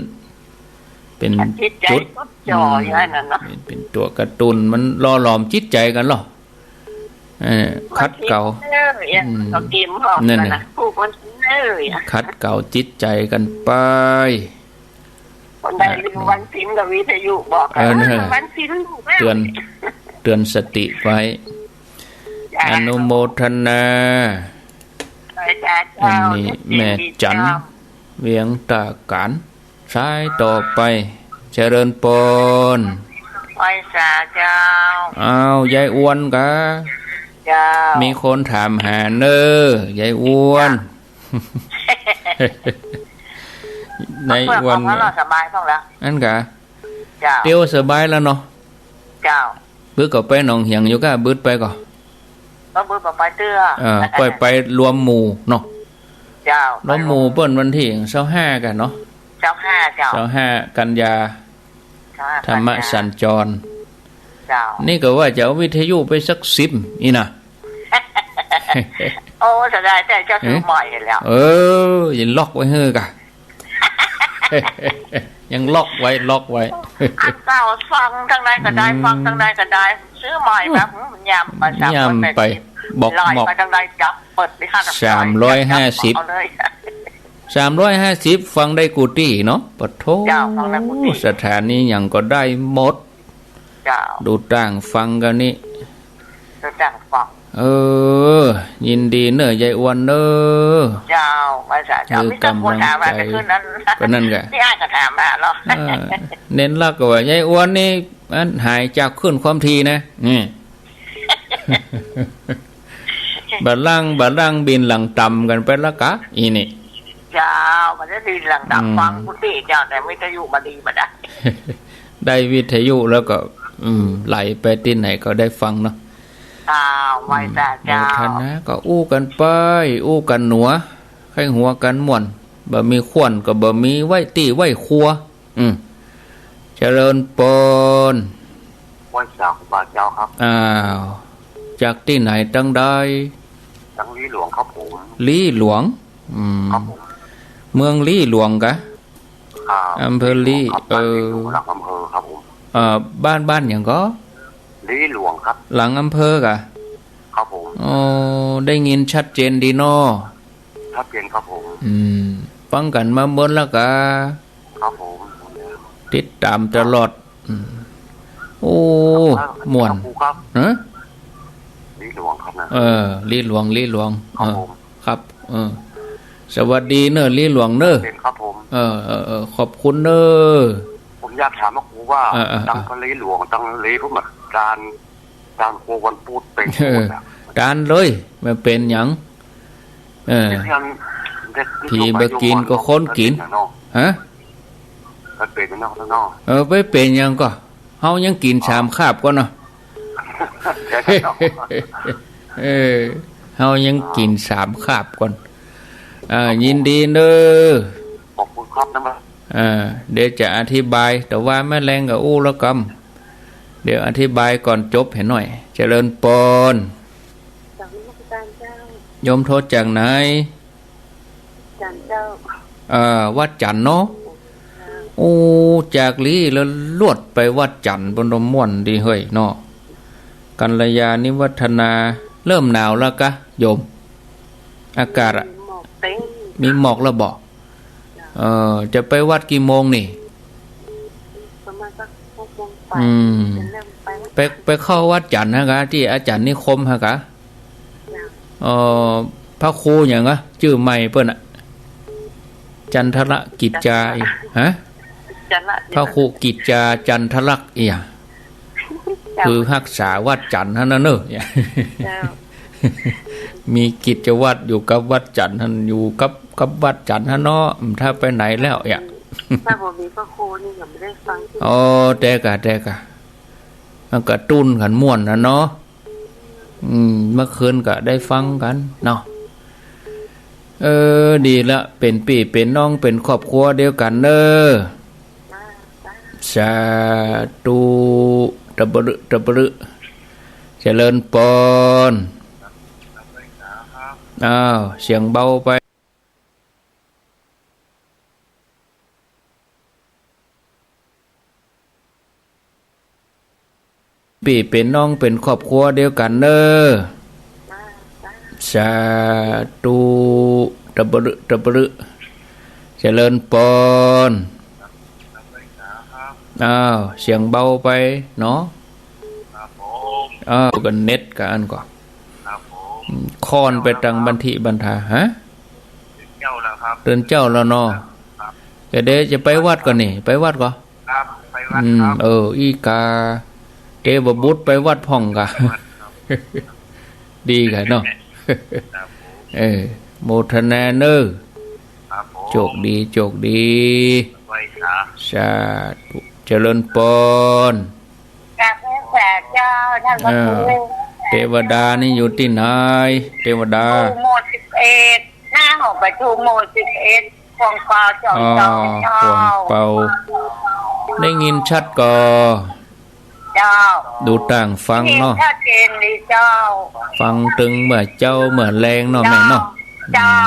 เป๋น จิตใจ๋ จุด จดจ่อ อืม อยู่อันนั้นเนาะ เป๋น เป๋นตั๋วกระตุ้น มันหล่อหลอมจิตใจ๋กั๋นลอ เออ ขัดเกลา เออ อืม ก็เกมพร้อม นั่นน่ะ กั๋นนะ ผูกมันเออ ขัดเกลาจิตใจ๋กั๋นไป คนใดลืมวันศีลก็วิทยุบอก เออ เออ นั่นแหละ วันศีลลูกเอ้ย เตือน เตือนสติไว้ จ้า อนุโมทนา ไปจ้า อันนี้ เจ้า แม่จันทร์ เวียงต้าก๋าน สายต่อไป เจริญปอน ไหว้สาเจ้า อ้าว ยายอ้วนกา เจ้า มีคนถามหาเน่อ ยายอ้วน นายอ้วน เปิ้นก็ว่าสบายพ่องแล้ว อั้นกา เจ้า เตียวสบายแล้วเนาะ เจ้า บึดก็ไปหนองเหียงอยู่ก่อ บึดไปก่อ ก็บึดก็ไปเตื้อ เออ ไป ไปรวมหมู่เนาะ เจ้า รวมหมู่เปิ้นวันตี้ซาวห้าก่อเนาะ ซาวห้า เจ้า ซาวห้ากันยา ซาวห้า ธรรมะสัญจร เจ้า นี่ก็ว่าจะเอาวิทยุไปสักซิมนี่นะ โอ้ เสียดายแต่เจ้าซื้อใหม่แล้ว เออ ยังล็อกไว้หื้อก่อ ยังล็อกไว้ ล็อกไว้ อันเก่าฟังตังใดก็ได้ อืม ฟังตังใดก็ได้ ซื้อใหม่แบบ อืม ย่ำไป ย่ำไป บอก ไหล บอก ไปตังใดจับ เปิดไปห้า สามร้อยห้าสิบ เอาเลย สามร้อยห้าสิบ ฟังได้กู้ตี้เนาะ ปะโถ เจ้า ฟังได้กู้ตี้ สถานีหยังก็ได้หมด เจ้า ดูต่างฟังกั๋นนี่ ดูต่างฟัง เออ ยินดีเน่อยายอ้วนเน่อ เจ้า ไหว้สาเจ้า หื้อกำลังใจ๋ มีแต่คนถามว่าจะขึ้นนั้น ก็นั่นก่อ นี่อ้ายก็ถามมาแล้ว เออ เน้นหลักก็ว่ายายอ้วนนี่ อันหายจากคลื่นความถี่นะ นี่ บ่าล่าง บ่าล่างบินหลังต่ำกั๋นไปละกา อีนี่ เจ้า มันจะดีหลังดับ อืม ฟังกู้ตี้เจ้า แต่วิทยุบ่ดีบ่ได้ ได้วิทยุแล้วก็ อืม ไหลไปตี้ไหนก็ได้ฟังเนาะ อ้าว ไหว้สาเจ้า โมทนาก็อู้กั๋นไป อู้กั๋นหนัว ใค่หัวกั๋นม่วน บ่มีข่วนก็บ่มีไว้ตี้ไว้ครัว อืม เจริญปอน ไหว้สาครูบาเจ้าครับ อ้าว จากตี้ไหนตังใด ตังลี้หลวงครับผม ลี้หลวง อืม ครับผม เมืองลี้หลวงกะ ครับ อำเภอลี้ ลี้หลวงครับ บ้านลี้หลวง เออ หลังอำเภอครับผม เอ่อ บ้าน บ้านหยังก่อ ลี้หลวงครับ หลังอำเภอกะ ครับผม อ๋อ ได้ยินชัดเจนดีเนาะ ชัดเจนครับผม อืม ฟังกั๋นมาเมินแล้วกะ ครับผม ติดต๋ามตลอด อืม โอ้ ครับ ม่วน ครับครูครับ ฮะ ลี้หลวงครับนะ เออ ลี้หลวง ลี้หลวง ครับผม เออ ครับ เออ สวัสดีเน่อ ลี้หลวงเน่อ ชัดเจนครับผม เออ เออ เออ ขอบคุณเน่อ ผมอยากถามพระครูว่า เออ เออ เออ ตังลี้หลวง ตังลี้ผมอะ ตาน ตานครัววันพุธเป๋น เออ พูดอะ ตานเลย บ่เป๋นหยัง เออ เรื่องเรื่อง ผีบ่กิ๋นก็คนกิ๋น ทั่วไปทั่วมาเนาะ ฮะ มันเป๋นเนาะ เนาะ เออ บ่เป๋นหยังก่อ เฮายังกิ๋น อ๋อ สามคาบก่อเนาะ เดี๋ยวเนาะ เออ เฮายังกิ๋น อ๋อ สามคาบก่อน อ่า ครับผม ยินดีเน่อ ขอบคุณครับนะ อ่า เดี๋ยวจะอธิบาย แต่ว่าแม่แรงก็อู้แล้วกำ เดี๋ยวอธิบายก่อนจบหื้อหน่อย เจริญปอน กราบนมัสการเจ้า โยมโทรจากไหน จันทน์เจ้า เอ่อ วัดจันทน์เนาะ เจ้า โอ้ จากลี้แล้วลวดไปวัดจันทน์ บนดอยม่วนดีเฮ้ยเนาะ กัลยาณิวัฒนา เริ่มหนาวแล้วกะโยม อากาศอะ มีหมอกเต็ม มีหมอกแล้วบ่ เจ้า เอ่อ จะไปวัดกี่โมงนี่ ประมาณสักหกโมงไป อืม จะเริ่มไปวัด ไป ไปเข้าวัดจันทน์ฮะกะ ตี้อาจ๋ารย์นิคมฮะกะ เจ้า เอ่อ พระครูหยังอะ จื้อใหม่เปิ้นอะ จันทรกิจจา จันทร อีก ฮะ จันทร พระครูกิจจาจันทรลักษณ์อีกอะ เจ้า คือฮักษาวัดจันทน์หั้นน่ะเน่อ เจ้า มีกิจวัตรอยู่กับวัดจันทน์หั้น อยู่กับ กับวัดจันทน์หั้นเนาะ ถ้าไปไหนแล้วเนี่ย ถ้าบ่มีพระครูนี่ก็บ่ได้ฟัง อ๋อ แต่กะ แต่กะ มันกระตุ้นกั๋นม่วนนะเนาะ อืม เมื่อคืนก็ได้ฟังกั๋นเนาะ เออ ดีละ เป๋นปี้เป๋นน้อง เป๋นครอบครัวเดียวกั๋นเน่อ สาธุ ตะบะรึ ตะบะรึ เจริญปอน อ้าว เสียงเบาไป ปี้เป๋นน้องเป๋นครอบครัวเดียวกั๋นเน่อ สาธุ ตะบะรึ ตะบะรึ เจริญปอน อ้าว เสียงเบาไปเนาะ ครับผม อ้าว กั๋นเน็ตกั๋นอันก่อ ครับผม อืม ค่อนไปตางบันทิบันทา ฮะ ตื่นเจ๊าแล้วครับ ตื่นเจ๊าแล้วเนาะ ครับ เดี๋ยวจะไปวัดก่อนี่ ไปวัดก่อ ครับ ไปวัด อืม ครับ เออ อี้กา เตวบุตรไปวัดพ่องกา ไปวัดครับ ดีกาเนาะ ครับผม เออ โมทนาเน่อ ครับผม โจคดี โจคดี ไหว้สา สาธุ เจริญปอน กราบไหว้สาเจ้า ท่านพระครู เออ เตวดานี่อยู่ตี้ไหน เตวดา หมู่สิบเอ็ด หน้าหอประชุมหมู่สิบเอ็ด ขวางเปา จ๋อง อ๋อ จ๋อง เจ้า ขวางเปา ได้ยินชัดก่อ เจ้า ดูต่างฟังเนาะ ได้ยินชัดเจนดีเจ้า ฟังตึงเมื่อเจ๊าเมื่อแลงเนาะแม่เนาะ เจ้า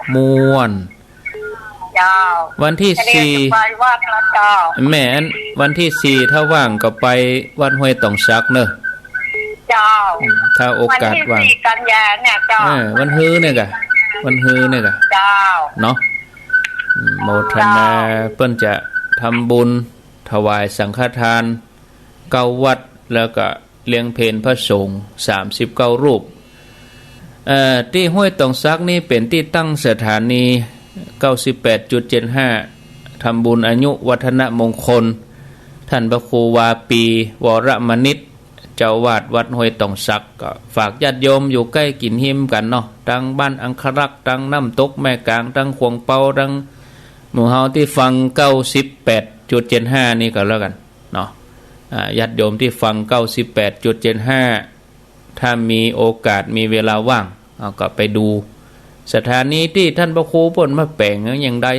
อืม ม่วน เจ้า วันตี้สี่ จะเรียนไปวัดแล้วเจ้า แม่ อันวันตี้สี่ถ้าว่างก็ไปวัดห้วยต๋องสักเน่อ เจ้า อืม ถ้าโอกาสว่าง วันตี้สี่กันยาเนี่ยเจ้า เออ วันฮือเนี่ยกะ วันฮือเนี่ยกะ เจ้า เนาะ อืม โมทนา เจ้า เปิ้นจะทำบุญถวายสังฆทาน เก้าวัด แล้วก็เลี้ยงเพลพระสงฆ์ สามสิบเก้ารูป เอ่อ ตี้ห้วยต๋องสักนี่เป๋นตี้ตั้งสถานี เก้าสิบแปดจุดเจ็ดห้า ทำบุญอายุวัฒนมงคล ท่านพระครูวาปี วรมณิช เจ้าอาวาสวัดห้วยต๋องสัก ก็ฝากญาติโยมอยู่ใก้กิ๋นฮิมกั๋นเนาะ ตังบ้านอังครักษ์ ตังน้ำตกแม่ก๋าง ตังขวางเปา ตังหมู่เฮาตี้ฟัง เก้าสิบแปดจุดเจ็ดห้า นี่ก็แล้วกั๋น เนาะ อ่า ญาติโยมตี้ฟัง เก้าสิบแปดจุดเจ็ดห้า ถ้ามีโอกาสมีเวลาว่าง เอาก็ไปดู สถานีตี้ท่านพระครูเปิ้นมาแป๋งนั้นอย่างใด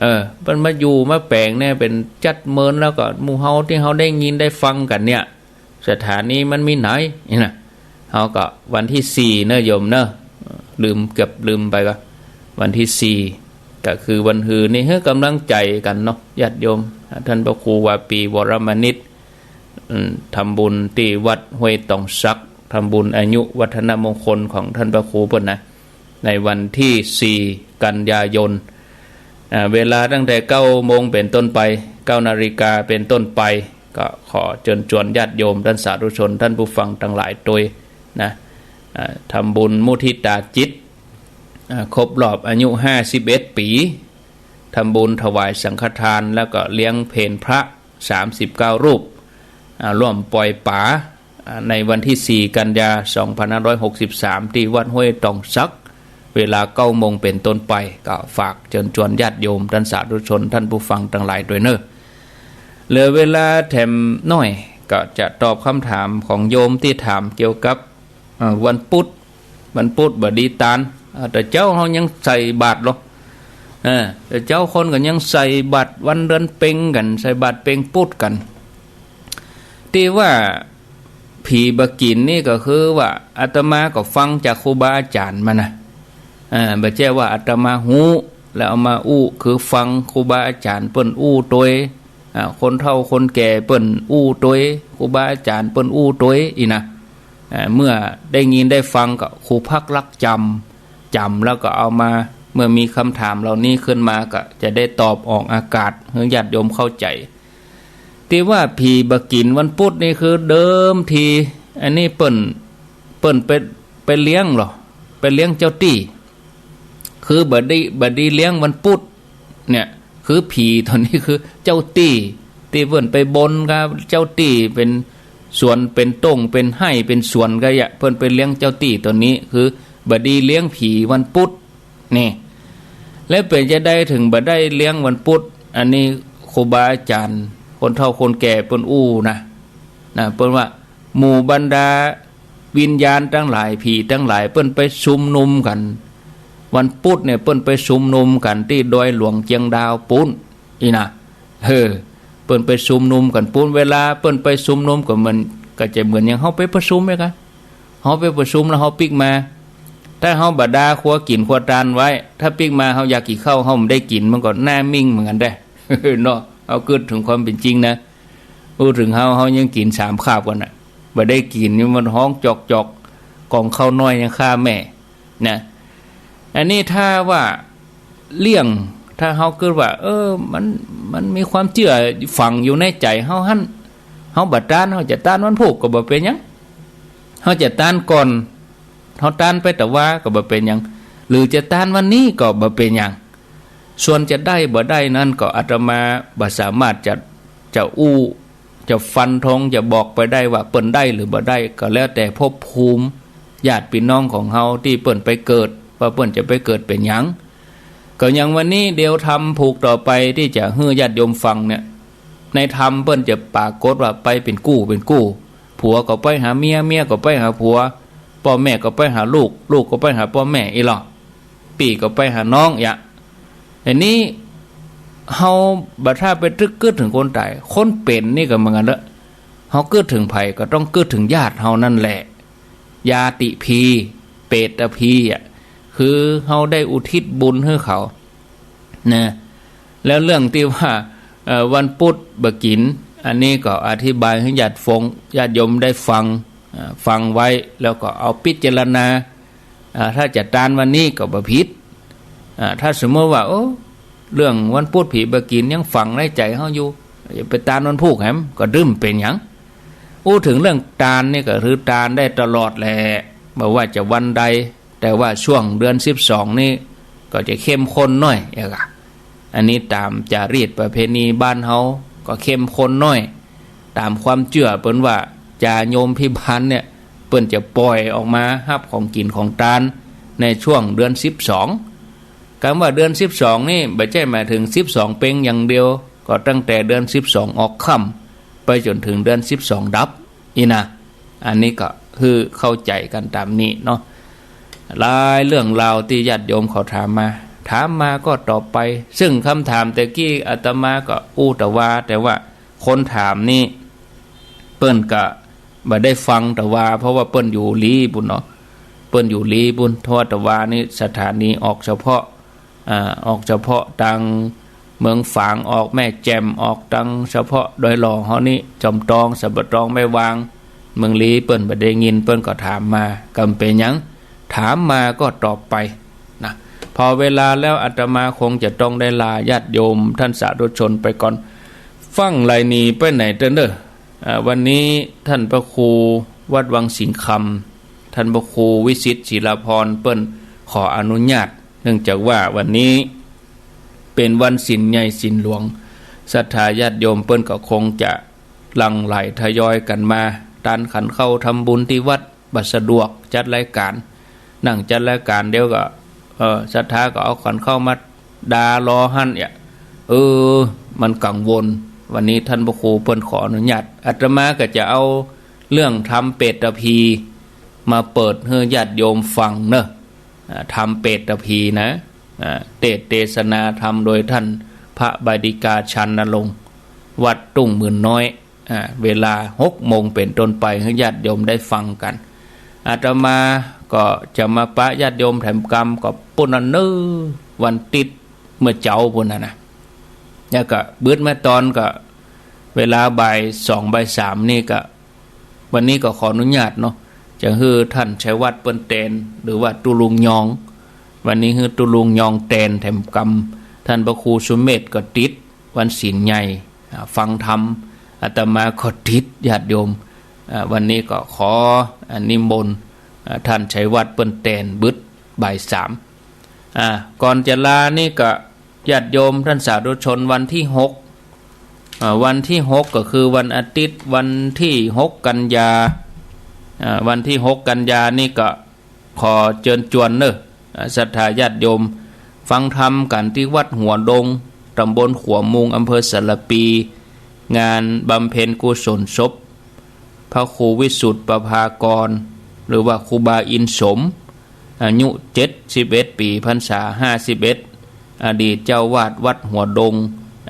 เออ เปิ้นมาอยู่มาแป๋งเนี่ย เป๋นจัดเมิน แล้วก็หมู่เฮาตี้เฮาได้ยินได้ฟังกั๋นเนี่ย สถานีมันมีไหนนี่นะ เฮาก็วันตี้สี่เนาะโยมเนาะ ลืม เกือบลืมไป ก็วันตี้สี่ ก็คือวันฮือนี้ หื้อก๋ำลังใจ๋กั๋นเนาะญาติโยม ต้านพระครูวาปี วรมณิช อืม ทำบุญตี้วัดห้วยตองสัก ทำบุญอายุวัฒนมงคลของต้านพระครูเปิ้นนะ ในวันตี้สี่ กันยายน อ่า เวลาตั้งแต่เก้าโมงเป๋นต้นไป เก้านาฬิกาเป๋นต้นไป ก็ขอเจิญจวนญาติโยม ต้านสาธุชน ต้านผู้ฟังตังหลายตวยนะ อ่า ทำบุญมุทิตาจิต อ่า ครบรอบอายุห้าสิบเอ็ดปี๋ ทำบุญถวายสังฆทาน แล้วก็เลี้ยงเพลพระสามสิบเก้ารูป อ่า ร่วมปล่อยป๋า อ่า ในวันตี้สี่ กันยา สองพันห้าร้อยหกสิบสาม ตี้วัดห้วยตองสัก เวลาเก้าโมงเป๋นต้นไป ก็ฝากเจิญจวนญาติโยม ต้านสาธุชน ต้านผู้ฟังตังหลายตวยเนาะ เหลือเวลาแถมหน้อย ก็จะตอบกำถามของโยมตี้ถามเกี่ยวกับ อ่า วันปุ๊ด วันปุ๊ดบ่ดีตาน อ่า แต่เจ๊าเฮายังใส่บาตรลอ เออ แต่เจ๊าคนก็ยังใส่บาตรวันเดือนเป็งกั๋น ใส่บาตรเป็งปุ๊ดกั๋น ตี้ว่าผีบ่ากิ๋นนี่ก็คือว่าอาตมาก็ฟังจากครูบาอาจ๋ารย์มานะ อ่า บ่ใจ้ว่าอาตมาฮู้แล้วเอามาอู้ คือฟังครูบาอาจ๋ารย์เปิ้นอู้ตวย อ่า คนเฒ่าคนแก่เปิ้นอู้ตวย ครูบาอาจ๋ารย์เปิ้นอู้ตวยอี้นะ อ่า เมื่อได้ยินได้ฟังก็ครูพักรักจ๋ำ จ๋ำแล้วก็เอามา เมื่อมีกำถามเหล่านี้ขึ้นมาก็จะได้ตอบออกอากาศหื้อญาติโยมเข้าใจ๋ ตี้ว่าผีบ่ากิ๋นวันปุ๊ดนี่คือเดิมที อันนี้เปิ้น เปิ้นไป ไปเลี้ยงลอ ไปเลี้ยงเจ้าตี้ คือบ่ดี บ่ดีเลี้ยงวันปุ๊ดเนี่ย คือผีตั๋วนี้คือเจ้าตี้ ตี้เปิ้นไปบนกับเจ้าตี้เป๋นสวนเป๋นต้งเป๋นไฮ่เป๋นสวนก็เยียะ เปิ้นไปเลี้ยงเจ้าตี้ตั๋วนี้ คือบ่ดีเลี้ยงผีวันปุ๊ด นี่ แล้วเป๋นจาใดเถิงบ่ได้เลี้ยงวันปุ๊ด อันนี้ครูบาอาจ๋ารย์ คนเฒ่าคนแก่เปิ้นอู้นะ นะ เปิ้นว่าหมู่บรรดาวิญญาณตังหลาย ผีตังหลาย เปิ้นไปชุมนุมกั๋น วันปุ๊ดเนี่ยเปิ้นไปชุมนุมกั๋นตี้ดอยหลวงเจียงดาวปู๊น อี้นะ เออ เปิ้นไปชุมนุมกั๋นปู๊น เวลาเปิ้นไปชุมนุมก็เหมือน ก็จะเหมือนอย่างเฮาไปประชุมเนี่ยกะ เฮาไปประชุมแล้วเฮาปิ๊กมา ถ้าเฮาบ่ด่าครัวกิ๋นครัวตานไว้ ถ้าปิ๊กมาเฮาอยากกิ๋นข้าว เฮาบ่ได้กิ๋น มันก็หน้ามิ่งเหมือนกั๋นแต๊ เนาะ เฮากึ๊ดเถิงความเป๋นจริงนะ อู้เถิงเฮา เฮายังกิ๋นสามคาบก่อนน่ะ บ่ได้กิ๋นนี่มันฮ้องจอกๆ ก่องข้าวน้อยยังฆ่าแม่ นะ อันนี้ถ้าว่าเลี้ยง ถ้าเฮากึ๊ดว่า เออ มัน มันมีความเจื้อฝังอยู่ในใจ๋เฮาหั้น เฮาบ่ตาน เฮาจะตานวันพูกก็บ่เป๋นหยัง เฮาจะตานก่อน เฮาตานไปตะวาก็บ่เป๋นหยัง หรือจะตานวันนี้ก็บ่เป๋นหยัง ส่วนจะได้บ่ได้นั้นก็อาตมาบ่สามารถจะ จะอู้ จะฟันธง จะบอกไปได้ว่าเปิ้นได้หรือบ่ได้ ก็แล้วแต่ภพภูมิญาติปี้น้องของเฮาตี้เปิ้นไปเกิด ว่าเปิ้นจะไปเกิดเป๋นหยัง ก็อย่างวันนี้เดี๋ยวธรรมผูกต่อไปตี้จะหื้อญาติโยมฟังเนี่ย ในธรรมเปิ้นจะปรากฏว่าไปเป๋นกู้เป๋นกู้ ผัวก็ไปหาเมีย เมียก็ไปหาผัว ป้อแม่ก็ไปหาลูก ลูกก็ไปหาป้อแม่อี้ลอ ปี้ก็ไปหาน้องเยียะ อันนี้เฮาบ่ถ้าไปตึกกึ๊ดเถิงคนต๋าย คนเป๋นนี่ก็เหมือนกั๋นเต๊อะ เฮากึ๊ดเถิงใผก็ต้องกึ๊ดเถิงญาติเฮานั่นแหละ ญาติพี เปตพีอะ คือเฮาได้อุทิศบุญหื้อเขา นะ แล้วเรื่องตี้ว่า เอ่อ วันปุ๊ดบ่ากิ๋น อันนี้ก็อธิบายหื้อญาติฟง ญาติโยมได้ฟัง อ่า ฟังไว้แล้วก็เอาพิจารณา อ่า ถ้าจะตานวันนี้ก็บ่ผิด อ่า ถ้าสมมติว่า โอ้ เรื่องวันปุ๊ดผีบ่ากิ๋นยังฝังในใจ๋เฮาอยู่ จะไปตานวันพูกแหม ก็ดึ้มเป๋นหยัง อู้เถิงเรื่องตานนี่ก็คือตานได้ตลอดแหละ บ่ว่าจะวันใด แต่ว่าช่วงเดือนสิบสองนี่ก็จะเข้มข้นหน้อยเอกอะ อันนี้ต๋ามจารีตประเพณีบ้านเฮาก็เข้มข้นหน้อย ต๋ามความเจื้อเปิ้นว่า จาโยมพิบาลเนี่ย เปิ้นจะปล่อยออกมาฮับของกิ๋นของตานในช่วงเดือนสิบสอง กำว่าเดือนสิบสองนี่บ่ใจ้หมายเถิงสิบสองเป็งอย่างเดียว ก็ตั้งแต่เดือนสิบสองออกค่ำไปจ๋นเถิงเดือนสิบสองดับ อี้นะ อันนี้ก็หื้อเข้าใจ๋กั๋นต๋ามนี้เนาะ หลายเรื่องราวตี้ญาติโยมเขาถามมา ถามมาก็ตอบไป ซึ่งกำถามแต่กี้อาตมาก็อู้ตะวา แต่ว่าคนถามนี่เปิ้นก็ บ่ได้ฟังตะวา เพราะว่าเปิ้นอยู่ลี้ปู้นเนาะ เปิ้นอยู่ลี้ปู้น เพราะว่าตะวานี่สถานีออกเฉพาะ อ่า ออกเฉพาะตางเมืองฝาง ออกแม่แจ่ม ออกตางเฉพาะดอยหล่อเฮานี่ จอมตอง สันป่าตอง แม่วาง เมืองลี้เปิ้นบ่ได้ยิน เปิ้นก็ถามมา กำเป๋นหยัง ถามมาก็ตอบไปนะ พอเวลาแล้วอาตมาคงจะต้องได้ลาญาติโยมท่านสาธุชนไปก่อน ฟั่งไหลหนีไปไหนเต๊อะเน่อ อ่า วันนี้ท่านพระครูวัดวังสิงห์คำ ท่านพระครูวิสิทธิ์ศิลาภรณ์ เปิ้นขออนุญาต เนื่องจากว่าวันนี้เป๋นวันศีลใหญ่ศีลหลวง ศรัทธาญาติโยมเปิ้นก็คงจะหลั่งไหลทยอยกั๋นมา ตานขันข้าวทำบุญตี้วัด บ่สะดวกจัดรายก๋าน นั่งจัดรายก๋านเดี๋ยวก็ เออ ศรัทธาก็เอาขันข้าวมาดารอหั้นเนี่ย เออ มันกังวล วันนี้ท่านพระครูเปิ้นขออนุญาต อาตมาก็จะเอาเรื่องธรรมเปตพีมาเปิดหื้อญาติโยมฟังเน่อ อ่า ธรรมเปตพีนะ อ่า เตสน์เตสนาธรรมโดยท่านพระบดิกาชานรงค์ วัดตุ้งหมื่นน้อย อ่า เวลาหกโมงเป๋นต้นไป หื้อญาติโยมได้ฟังกั๋น อาตมาก็จะมาปะญาติโยมแถมกำก็ปู้นน่ะเน่อ วันติ๊ดเมื่อเจ๊าปู้นน่ะนะ แล้วก็บึดมาต๋อนก็เวลาบ่ายสองบ่ายสามนี่ก็ วันนี้ก็ขออนุญาตเนาะ จะหื้อท่านชัยวัฒน์เปิ้นแตน หรือว่าตุ๊ลุงยอง วันนี้หื้อตุ๊ลุงยองแตนแถมกำ ท่านพระครูสุเมธก็ติดวันศีลใหญ่ อ่า ฟังธรรม อาตมาก็ติดญาติโยม อ่า วันนี้ก็ขอ อ่า นิมนต์ อ่า ท่านชัยวัฒน์เปิ้นแตนบึดบ่ายสาม อ่า ก่อนจะลานี่ก็ญาติโยมท่านสาธุชน วันตี้หก อ่า วันตี้หกก็คือวันอาทิตย์ วันตี้หกกันยา อ่า วันตี้หกกันยานี่ก็ ขอเจิญจวนเน่อ อ่า ศรัทธาญาติโยม ฟังธรรมกั๋นตี้วัดหัวดง ต๋ำบลขัวมุง อำเภอสารภี งานบำเพ็ญกุศลศพ พระครูวิสุทธิ์ประภากร หรือว่าครูบาอินทร์สม อายุเจ็ดสิบเอ็ดปี๋ พรรษาห้าสิบเอ็ด อดีตเจ้าวาดวัดหัวดง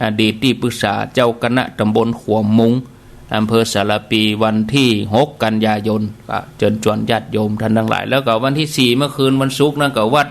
อดีตตี้ปรึกษาเจ้าคณะต๋ำบลขัวมุง อำเภอสารภี วันตี้หกกันยายน ก็เจิญจวนญาติโยมท่านตังหลาย แล้วก็วันตี้สี่เมื่อคืนวันศุกร์นั้นก็วัด